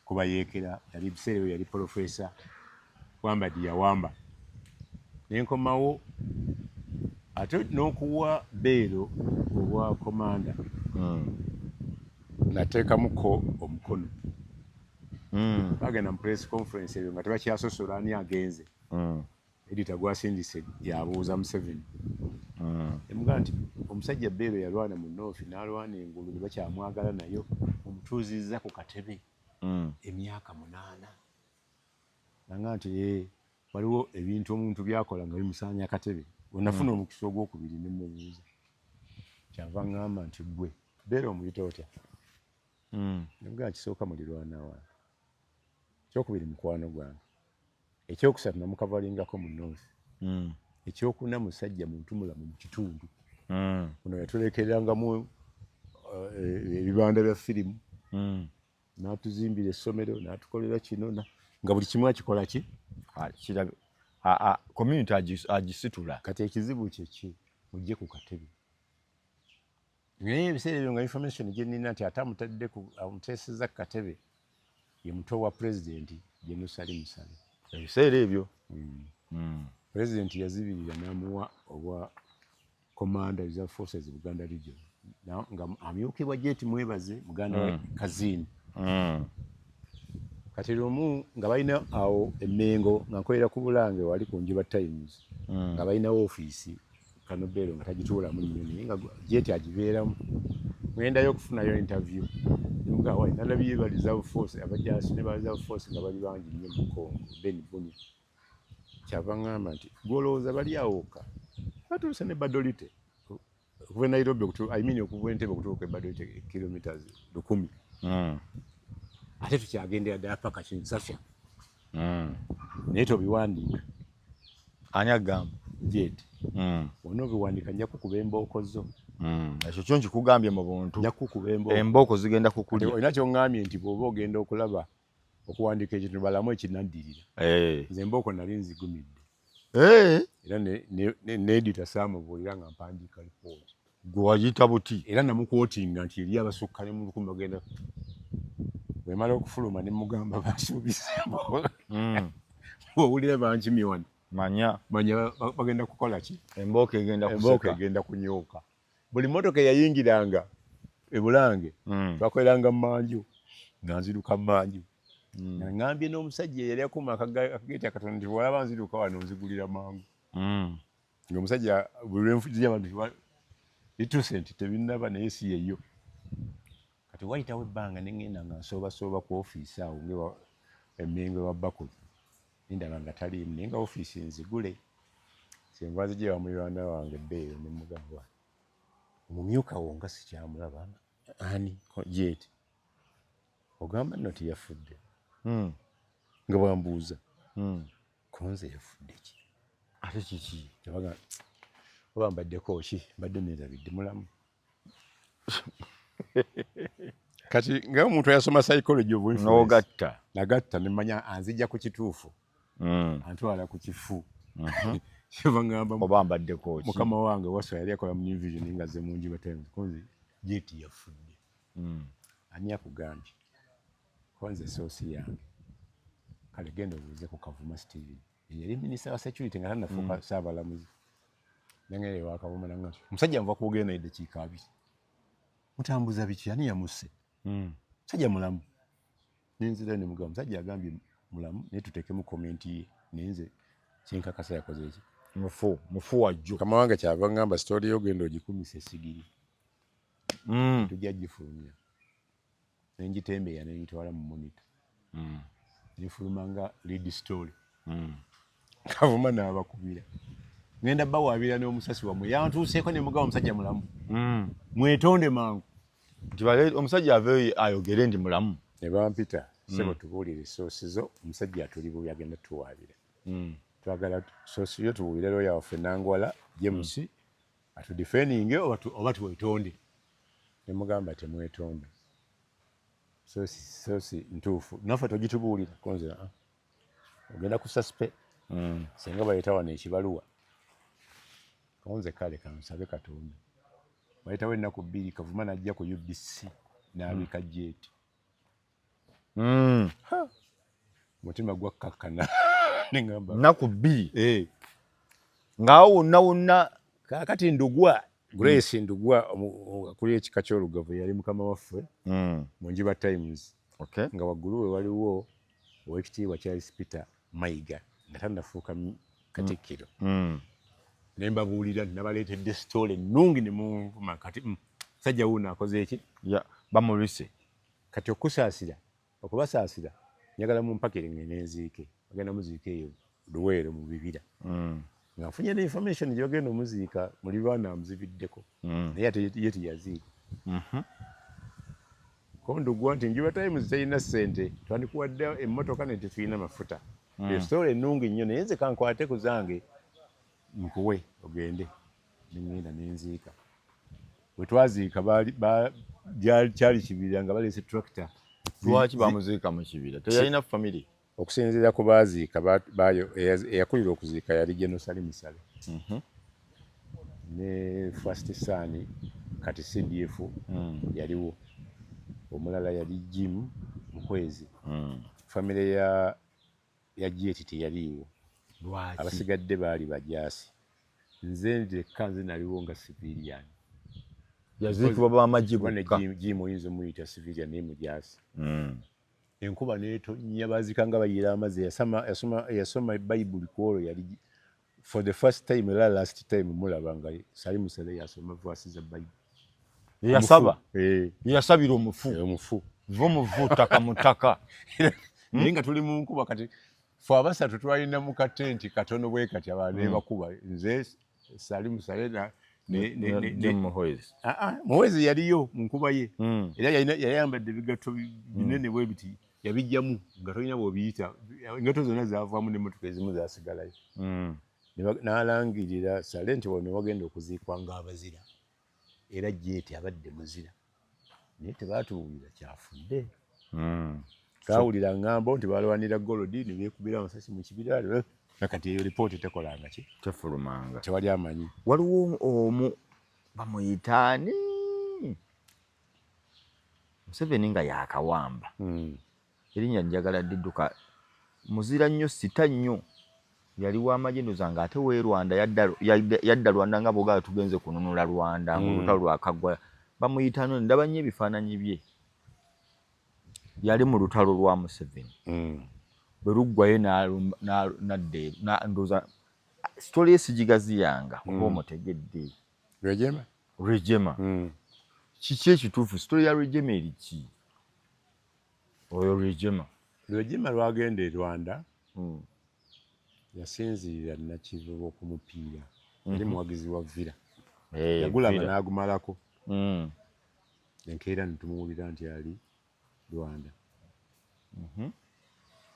Speaker 2: kubayeekera. Yali biseera ebyo yali Profesa Wambadi yawamba. Nenkomawo ate n'okuwa Beero obwa komanda, nateekamuko omukono. Bagenda mu press conference ebyo nga tebakyasosola ani agenze. Editor gwasindise yabuuza Museveni, emugamba nti omusajja Beero yalwana mu North n'alwana engulu ne bakyamwagala, nayo omutuuzizza ku katebe emyaka 8. Nanga nti ee, waliwo ebintu omuntu byakola nga bimusaanya akatebe. Wenafuna omukisa ogwokubiri ne mubuuza, kyava ŋŋamba nti gwe Beera omuyita otya? Nemugamba kisooka mulirwana wange, ekyokubiri mukwano gwange, ekyokusatu namukavalingako mu North, ekyokuna musajja muntu mulamu mu kitundu. Ono yatulekerangamu ebibanda bya firimu, n'atuzimbira essomero, n'atukolera kino, nga buli kimu akikola ki.
Speaker 1: Community agisitula.
Speaker 2: Kati ekizibu kyeki? Mujje ku katebe. Naye ebiseera ebyo nga information gye nnina nti ate amutadde amuteesezza ku katebe ye muto wa pulezidenti General Salim Saleh.
Speaker 1: Ebiseera ebyo.
Speaker 2: Pulezidenti yazibirira n'amuwa obwa commander reserve forces Buganda region, nga amyukibwa Jet Mwebaze, muganda wa Kazini. Kati lumu nga balina awo Emmengo, nga nkolera ku Bulange wali ku Njuba Times, nga balina ofiisi Kanobeero nga tagituulamu nnyo, naye nga Jet agibeeramu. Ngendayo okufunayo interview, nemugamba wali nalabye ba reserve force, abajaasi ne ba reserve force nga bali bangi nnyo mu Congo Ben Bunia. Kyava ŋŋamba nti gwolowooza bali awo wokka, batuuse ne Badolite okuva e Nairobi, I mean okuva Entebbe okutuuka e Badolite kilometers 1000. Ate tukyagendera ddala paka Kinshasa. Naye tobiwandiika.
Speaker 1: Ani agamba?
Speaker 2: Jet. Wonna obiwandiika nja kukuba embooko zo.
Speaker 1: Ekyo kyo nkikugambye mu buntu.
Speaker 2: Nja kukuba embooko.
Speaker 1: Embooko zigenda kukulya.
Speaker 2: Olina kyoŋŋambye nti bw'oba ogenda okulaba okuwandiika ekintu balamu ekinaddirira. Nze embooko nali nzigumidde. Era ne editor saamubuulira nga mpandiika lipooti.
Speaker 1: Gwe wayita buti.
Speaker 2: Era namukwotinga nti eri abasukka ne mu 1000 bagenda. Bwemala okufuluma ne mugamba basuubiza, bw'owulira bankimye wano,
Speaker 1: manya.
Speaker 2: Manya bagenda kukola ki?
Speaker 1: Embooko egenda
Speaker 2: Embooko
Speaker 1: kuseka.
Speaker 2: Egenda kunyooka. Buli mmotoka eyayingiranga e Bulange, twakoleranga mmanju, nga nziruka mmanju. Nga ŋŋambye n'omusajja eyali akuuma akageeti akatono nti bw'olaba nziruka wano nzigulira mangu. Ng'omusajja buli lwe nzija abantu lituuse nti tebinnaba, naye si yeyo. Kati wayitawo ebbanga ne ŋŋenda nga nsoobasooba ku ofiisi awo ng'ewa Emmengo ewa Bakulu, nendaba nga taliimu, naye nga ofiisi nzigule. Kyenva nzija ewa muliraanwa wange Beero ne mugamba, omumyuka wo nga sikyamulaba, ani? Jet. Ogamba nno teyafudde? Nga bwambuuza. Konze yafudde ki?
Speaker 1: Ate kiki?
Speaker 2: Yabaga oba mbaddeko ki, mbadde neerabidde mulamu. Kati nga omuntu ayasoma psychology of influence,
Speaker 1: N'ogatta.
Speaker 2: Nagatta ne mmanya anzija ku kituufu, antwala ku kifu. Kyeva ngamba
Speaker 1: oba mbaddeko ki?
Speaker 2: Mukama wange Waswa yali akola mu New Vision nga azze mu Njuba Times, konzi Jeti yafudde. Ani akugambye? Kuba nze source yange. Kale genda obuuze ku Kavuma Steven. Yali minisita wa security nga tannafuuka ssaabalamuzi. Nengenda ewa Kavuma nangamba, omusajja nva kwogera naye eddakiika 20. Mutambuza biki? Ani yamusse? Musajja mulamu. Nenzirayo ne mugamba, omusajja agambye mulamu naye tuteekemu comment ye, naye nze kyenkakasa yakoze ki?
Speaker 1: Mufu, mufu wajjo.
Speaker 2: Mukama wange kyava ngamba story yo genda ogikumisa essigiri. Tujja gifulumya. Ne ngitembeeya ne ngitwala mu Monitor. Nefuluma nga lead story. Kavuma n'abakubira. Ngenda bawaabira n'omusasi wammwe yantuuseeko ne mugamba omusajja mulamu. Mwetonde mangu.
Speaker 1: Nti omusajja aveeyo ayogere ndi mulamu.
Speaker 2: Ne bampita, ssebo tubuulire source zo, omusajja atuli bubi agenda tuwaabira. Twagala source yo tubuulire lawyer waffe Nangwala James atudefendinge oba twetonde. Ne mugamba temwetonda. Source ntuufu. Naffe togitubuulira konze ogenda ku suspect. Singa baleeta wano ekibaluwa. Konze kale kansabe Katonda. Bayitawo ennaku 2 Kavuma n'ajja ku UBC n'abika Jeti. Omutima gwakkakkana. Ne ŋŋamba.
Speaker 1: Nnaku 2. Ng'awo wonna wonna.
Speaker 2: Kaakati Ndugwa, Grace Ndugwa akulira ekika ky'Olugavu yali mukama waffe mu Njuba Times. Nga waggulu we waliwo Oweekitiibwa Charles Peter Mayiga nga tannafuuka Katikkiro. Ne mbabuulira nti nabaleetedde story ennungi ne munvuma kati musajja wuuno akoze eki?
Speaker 1: Bamulise.
Speaker 2: Kati okusaasira, okubasaasira njagala mumpakire ngende nziike. Bagenda muziika eyo Luweero mu bibira. Nga nfunye ne information gye bagenda omuziika mulirwana amuzibiddeko. Naye ate ye teyaziika. Ko Ndugwa nti Njuba Times terina ssente, twandikuwadde emmotoka naye tetulina mafuta. Eyo story ennungi nnyo naye nze kankwate ku zange nkuwe ogende. Ne ŋŋenda ne nziika. Bwe twaziika kyali kibira nga baleese tractor.
Speaker 1: Lwaki bamuziika mu kibira? Teyalina family?
Speaker 2: Okusinziira ku baaziika eyakulira okuziika yali General Salim Saleh. Ne First Son kati CDF yaliwo. Omulala yali Jim Muhwezi. Family ya Jeti teyaliiwo.
Speaker 1: Lwaki?
Speaker 2: Abasigadde baali bajaasi. Nze ndekka nze naliwo nga civilian.
Speaker 1: Yaziikibwa b'amagye
Speaker 2: bokka.
Speaker 1: Jim
Speaker 2: oyinza omuyita civilian naye mujaasi. Enkuba n'etonnya baazika nga bayiira amazzi. Yasoma Bayibuli ku olwo yali for the first time era last time mulaba nga Salim Saleh yasoma verse za Bayibuli.
Speaker 1: Yasaba. Yasabira omufu.
Speaker 2: Omufu.
Speaker 1: Nvo muvu ttaka mu ttaka.
Speaker 2: Naye nga tuli mu nkuba kati ffe abasatu twalina mu katenti katono bwe kati abalala ne bakuba. Nze Salim Saleh
Speaker 1: ne Muhwezi.
Speaker 2: Muhwezi yaliyo mu nkuba ye. Era yayambadde ebigatto binene bwe biti yabijjamu nga tolina bw'obiyita. Engatto zonna zaavaamu n'emmotoka ezimu zaasigalayo. N'alangirira Saleh nti wano wagenda okuziikwa ng'abazira. Era Jeti abadde muzira. Naye tebaatubuulira kyafudde. Twawulira ngambo nti balwanira gold ne beekubira amasasi mu kibira. Kati eyo lipooti tekolanga ki?
Speaker 1: Tefulumanga.
Speaker 2: Tewali amanyi.
Speaker 1: Waliwo omu bamuyita ani? Museveni nga yakawamba. Erinnya njagala didduka. Muzira nnyo sita nnyo. Yali w'amagye ndowooza ng'ate w'e Rwanda yadda Rwanda nga bw'ogamba tugenze kununula Rwanda ng'olutalo lwakaggwa. Bamuyita nno ndaba nnyo ebifaananyi bye. Yali mu lutalo lwa Museveni. Bwe luggwayo n'adda ndowooza story ye sigigaziyanga oba omutegedde.
Speaker 2: Rwigema?
Speaker 1: Rwigema. Kiki ekituufu? Story ya Rwigema eri ki? Oyo Rwigema.
Speaker 2: Rwigema lwagenda e Rwanda. Yasinziirira Nakivubo ku mupiira. Yali muwagizi wa Villa. Yagulaba n'agumalako. Enkeera ne tumuwulira nti ali Rwanda.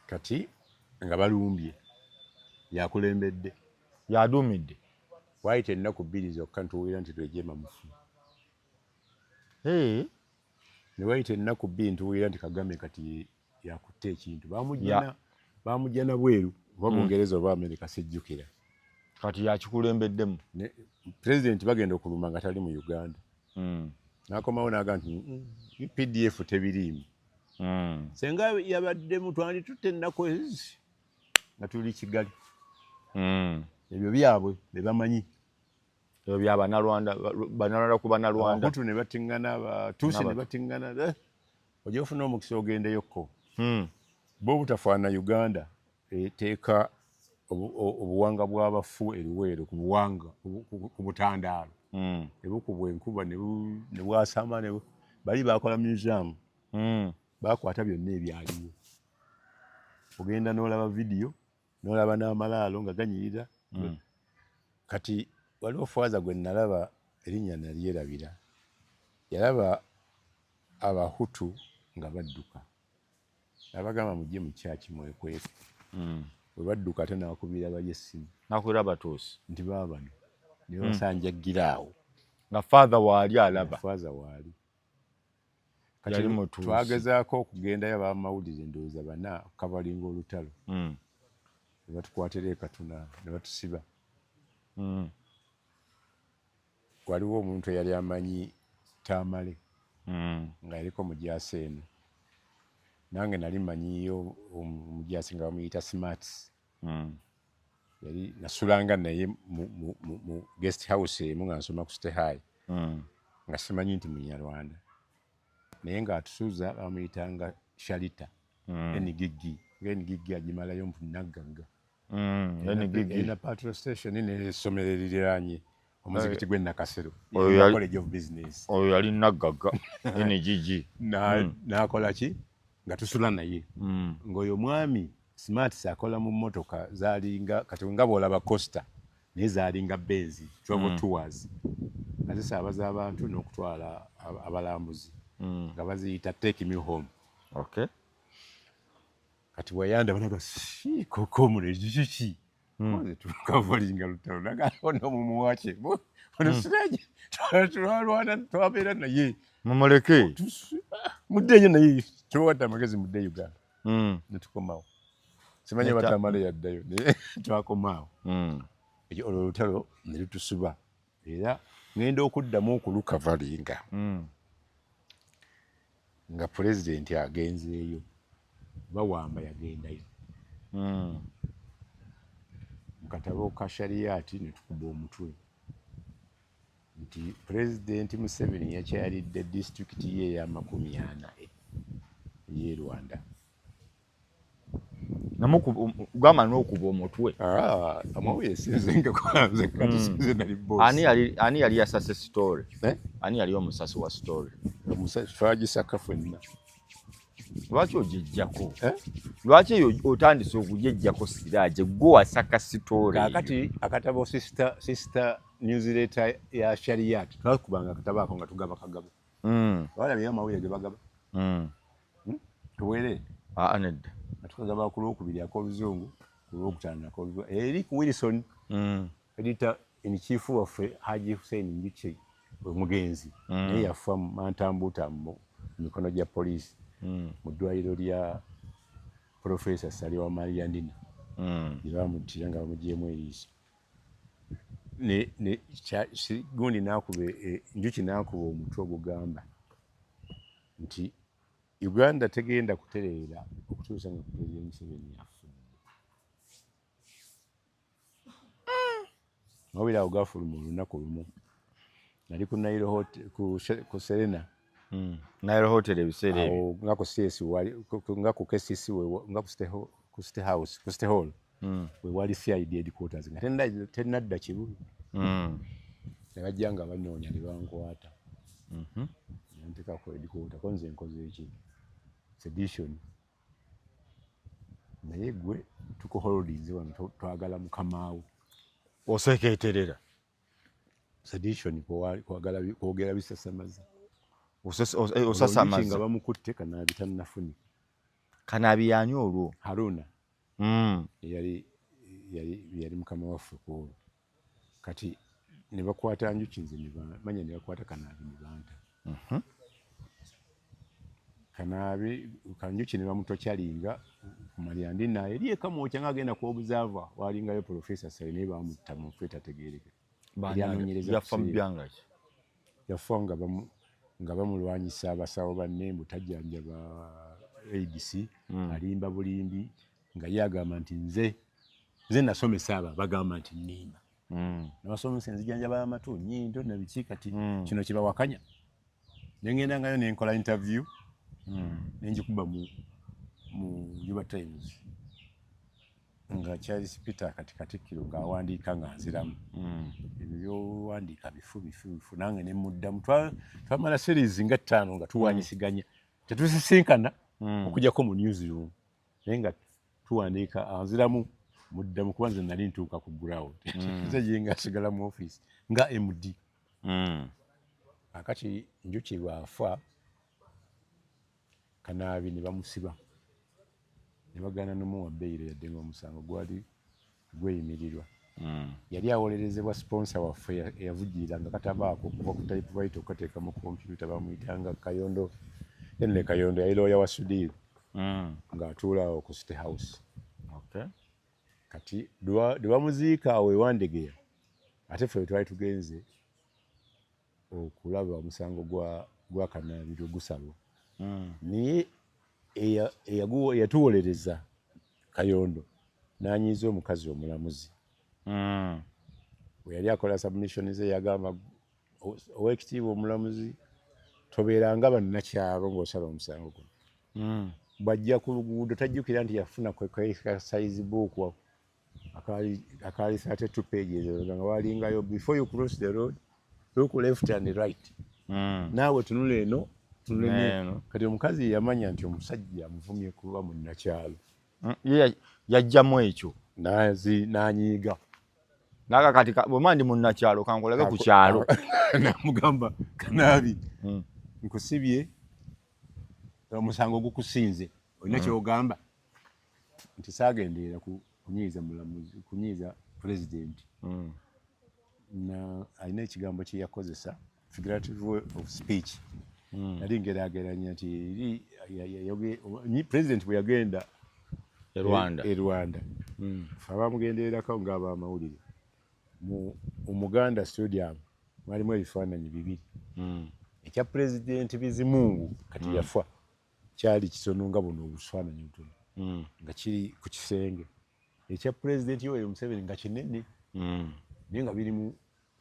Speaker 2: Kati nga balumbye yakulembedde.
Speaker 1: Yaduumidde.
Speaker 2: Waayita ennaku 2 zokka ntuwulira nti Rwigema mufu. Ne wayita ennaku 2 ntuwulira nti Kagame kati yakutte ekintu. Bamujja na bweru oba Bungereza oba Amerika sijjukira.
Speaker 1: Kati yakikulembeddemu.
Speaker 2: Pulezidenti bagenda okulumba nga tali mu Uganda. N'akomawo n'agamba nti UPDF tebiriimu. Senga yabaddemu twanditutte ennaku ezi nga tuli Kigali. Ebyo byabwe be bamanyi.
Speaker 1: Ebyo bya Bannarwanda, Bannarwanda ku Bannarwanda.
Speaker 2: Abahutu ne batiŋŋana, Abatuusi ne batiŋŋana. Ojja ofuna omukisa ogendeyokko. Bo obutafaanana Uganda eteeka obuwanga bw'abafu e Luweero ku buwanga ku butandaalo. Ne bukubwa enkuba ne bwasama ne bali bakola museum. Bakwata byonna ebyaliwo. Ogenda n'olaba vidiyo n'olaba n'amalaalo nga ganyirira. Kati waliwo faaza gwe nalaba erinnya nalyerabira. Yalaba Abahutu nga badduka. N'abagamba mujje mu church mwekweke. Bwe badduka ate n'akubira bali essimu.
Speaker 1: N'akubira Abatuusi.
Speaker 2: Nti baabano. Ne basanjaggira awo.
Speaker 1: Nga faaza waali alaba.
Speaker 2: Faaza waali. Kati twagezaako okugendayo abamawulire ndowooza bana kabalinga olutalo. Ne batukwatira e Katuna ne batusiba. Waliwo omuntu eyali amanyi Tamale nga yaliko mujaasi eno. Nange nali manyiyo omujaasi nga bamuyita Smarts. Yali nasulanga naye mu guest house emu nga nsoma ku City High. Nga simanyi nti Munyarwanda. Naye ng'atusuza bamuyitanga Shalita. NGG. Nga NGG agimalayo mbu naggagga. Erina petrol station n'essomero eririraanye omuzikiti gw'e Nakasero. College of Business.
Speaker 1: Oyo yali naggagga NGG.
Speaker 2: N'akola ki? Nga tusula naye. Ng'oyo mwami Smarts akola mu mmotoka zaalinga kati nga bw'olaba Coaster naye zaalinga Benz travel tours. Nga zisaabaza abantu n'okutwala abalambuzi. Nga baziyita take me home.
Speaker 1: Okay.
Speaker 2: Kati bw'ayanda banaga koko mulezi kiki? Nze tukavalinga lutalo nagamba ono mumuwake. Ono siraje twalwana twabeera naye.
Speaker 1: Mumuleke.
Speaker 2: Muddeeyo naye tubawadde amagezi mudde Uganda. Ne tukomawo. Simanyi oba Tamale yaddayo naye twakomaawo. Olwo olutalo ne lutusiba era ŋŋenda okuddamu okulukavalinga. Nga pulezidenti agenzeeyo bawamba yagendayo. Mu katabo ka Shariat ne tukuba omutwe nti pulezidenti Museveni yakyalidde disitulikiti ye ey'amakumi ana ey'e Rwanda.
Speaker 1: Gamba n'okuba omutwe.
Speaker 2: Amawulire sinze ngakola nze kati sinze nali boss.
Speaker 1: Ani yali yasase story? Ani yali omusasi wa story?
Speaker 2: Twagisaka ffenna.
Speaker 1: Lwaki ogyejjako? Lwaki eyo otandise okugyejjako Siraje gwe wasaka story?
Speaker 2: Kaakati akatabo sister newsletter ya Shariat twakubanga akatabo ako nga tugaba kagaba. Walabyeyo amawulire ge bagaba? Tuwere?
Speaker 1: Nedda.
Speaker 2: Nga tukagaba ku Lwokubiri ak'Oluzungu, ku Lwokutaano ak'Oluzungu. Eri ku Wilson, editor in chief waffe Haji Hussein Njuki omugenzi naye yafa mantambuuta mu mikono gya poliisi mu ddwaliro lya Professor Saliwa Maria Ndina gye bamuttira nga bamuggyeemu eriiso. Gundi n'akuba Njuki n'akuba omutwe ogugamba nti Uganda tegenda kutereera okutuusa nga Pulezidenti Museveni afudde. Amawulire ago gafuluma olunaku lumu. Nali ku Nile Hotel, ku Serena.
Speaker 1: Nile Hotel ebiseera ebyo.
Speaker 2: Nga ku CS wali, nga ku KCC nga ku City House, ku City Hall. We wali CID headquarters nga tennadda Kibuye. Ne bajja nga banoonya ne bankwata. Ne nteeka ku headquarter ko nze nkoze ki? Sedition. Naye gwe tukuholdinze wano twagala mukamaawo.
Speaker 1: Osekeeterera.
Speaker 2: Sedition kwogera bisasamaza.
Speaker 1: Osasamaza.
Speaker 2: Nga bamukutte Kanaabi tannafunika.
Speaker 1: Kanaabi y'ani olwo?
Speaker 2: Haruna. Yali mukama waffe ku olwo. Kati ne bakwata Njuki nze ne manya ne bakwata Kanaabi ne banta. Kanaabi Kanjuki ne bamutokyalinga kumalira ndi naye eri ekamwokya nga agenda ku Observer, walingayo Professor Ssali, naye bamutta mu nfu etategeereka.
Speaker 1: Yafa mu byanga ki?
Speaker 2: Yafa nga bamulwanyisa abasawo banne mbu tajjanjaba AIDS, alimba bulimbi, nga ye agamba nti nze nasomesa abo bagamba nti nnimba. Nabasomesa enzijanjaba y'amatu, nnyindo na biki, kati kino kibawakanya. Nengendangayo nenkola interview, nenjikuba mu Juba Times nga Charles Peter kati Katikkiro ng'awandiika nga nziramu, ebyo byowandiika bifu bifu bifu, nange nemuddamu. Twamala series nga 5 nga tuwanyisiganya, tetusisinkana okujjako mu newsroom, naye nga tuwandiika, anziramu, muddamu, kuba nze nali ntuuka ku ground, nze ye nga asigala mu office nga MD. Akati Njuki bw'afa, Kanaabi ne bamusiba ne bagaana nomuwa bail yadde nga omusango gwali gweyimirirwa. Yali awolerezebwa sponsor waffe eyavujjiriranga katabaako okuva ku typewriter okukateeka mu kompyuta, bamuyitanga Kayondo, Henry Kayondo, yali lawyer wa Sudiru, ng'atuula awo ku City House. Kati lwe bamuziika awo ewandegeya, ate ffe twali tugenze okulaba omusango gwa Kanaabi lwe gusalwa, naye eyatuwolereza Kayondo n'anyiiza omukazi omulamuzi. Bwe yali akola submission ze yagamba, "Oweekitiibwa omulamuzi, tobeeranga bannakyalo ng'osala omusango guno." Bw'ajja ku luguudo tajjukira nti yafuna size book akaali 32 pages nga walingayo, "Before you cross the road, look left and right." Naawe tunula eno, tunula eno. Kati omukazi yamanya nti omusajja amuvumye kuba munnakyalo.
Speaker 1: Ye yajjamu ekyo.
Speaker 2: N'anyiiga.
Speaker 1: Naga kati bwema ndi munnakyalo kankolage ku kyalo.
Speaker 2: Namugamba, "Kanaabi, nkusibye, omusango gukusinze, olina kyogamba?" Nti saagenderera kunyiiza mulamuzi, kunyiiza pulezidenti. Na alina ekigambo kye yakozesa, figurative way of speech, nali ngeraageranya nti eri pulezidenti bwe yagenda
Speaker 1: e Rwanda.
Speaker 2: E Rwanda, fe abamugendererako ng'abamawulire, mu Umuganda Stadium mwalimu ebifaananyi bibiri. Ekya Pulezidenti Bizimungu, kati yafa, kyali kitono nga buno obufaananyi butono, nga kiri ku kisenge. Ekya Pulezidenti Yoweri Museveni nga kinene, naye nga biri mu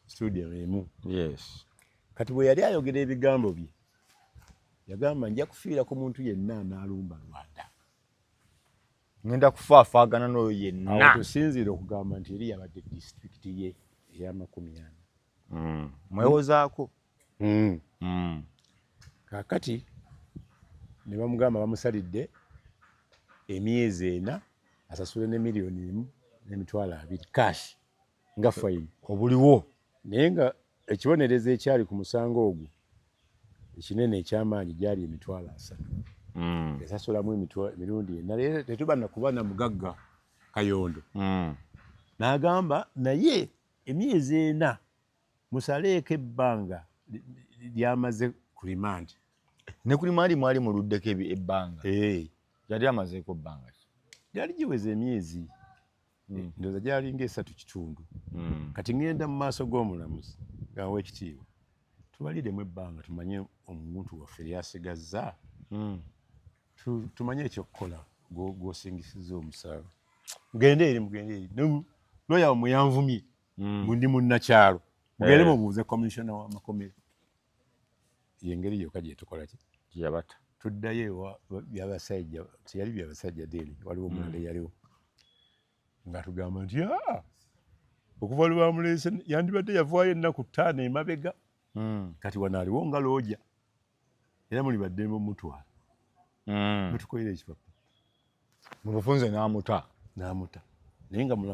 Speaker 2: stadium emu. Kati bwe yali ayogera ebigambo bye yagamba, "Nja kufiira ku muntu yenna anaalumba Rwanda."
Speaker 1: Ngenda kufaafaagana n'oyo yenna.
Speaker 2: Awo tusinziire okugamba nti eri yabadde disitulikiti ye ey'amakumi 40.
Speaker 1: Mwewozaako.
Speaker 2: Kaakati ne bamugamba bamusalidde emyezi 4, asasule ne 1,200,000 cash nga fine.
Speaker 1: Obuliwo.
Speaker 2: Naye nga ekibonerezo ekyali ku musango ogwo ekinene ekyamaanyi gyali 30,000. Yasasulamu emirundi ena, naye tetuba nakuba na mugagga Kayondo. N'agamba naye emyezi 4 musaleeko ebbanga lyamaze ku remand.
Speaker 1: Ne ku remand mwali muluddeko ebbanga. Yali amazeeko bbanga ki?
Speaker 2: Gyali giweza emyezi, ndowooza gyalinga 3.5. Kati ŋŋenda mu maaso g'omulamuzi gawa ekitiibwa, tubaliremu ebbanga tumanye omuntu waffe lyasigazza, tumanye ekyokukola gw'osingisiza omusango. Mugende eri, mugende eri, looya wammwe yanvumye ndi munnakyalo, mugende mubuuze commissioner w'amakomera. Yengeri yokka gyetukola ki?
Speaker 1: Yabata.
Speaker 2: Tuddayo ewa Byabasajja, teyali Byabasajja then, waliwo omulala eyaliwo nga tugamba nti, "Ah, okuva lwe bamuleese yandibadde yavaayo ennaku 5 emabega, kati wano aliwo nga looja, era muli baddembe omutwala." Mutukolera ekipapa.
Speaker 1: Mu bufunze n'amuta.
Speaker 2: N'amuta, naye nga mulamu.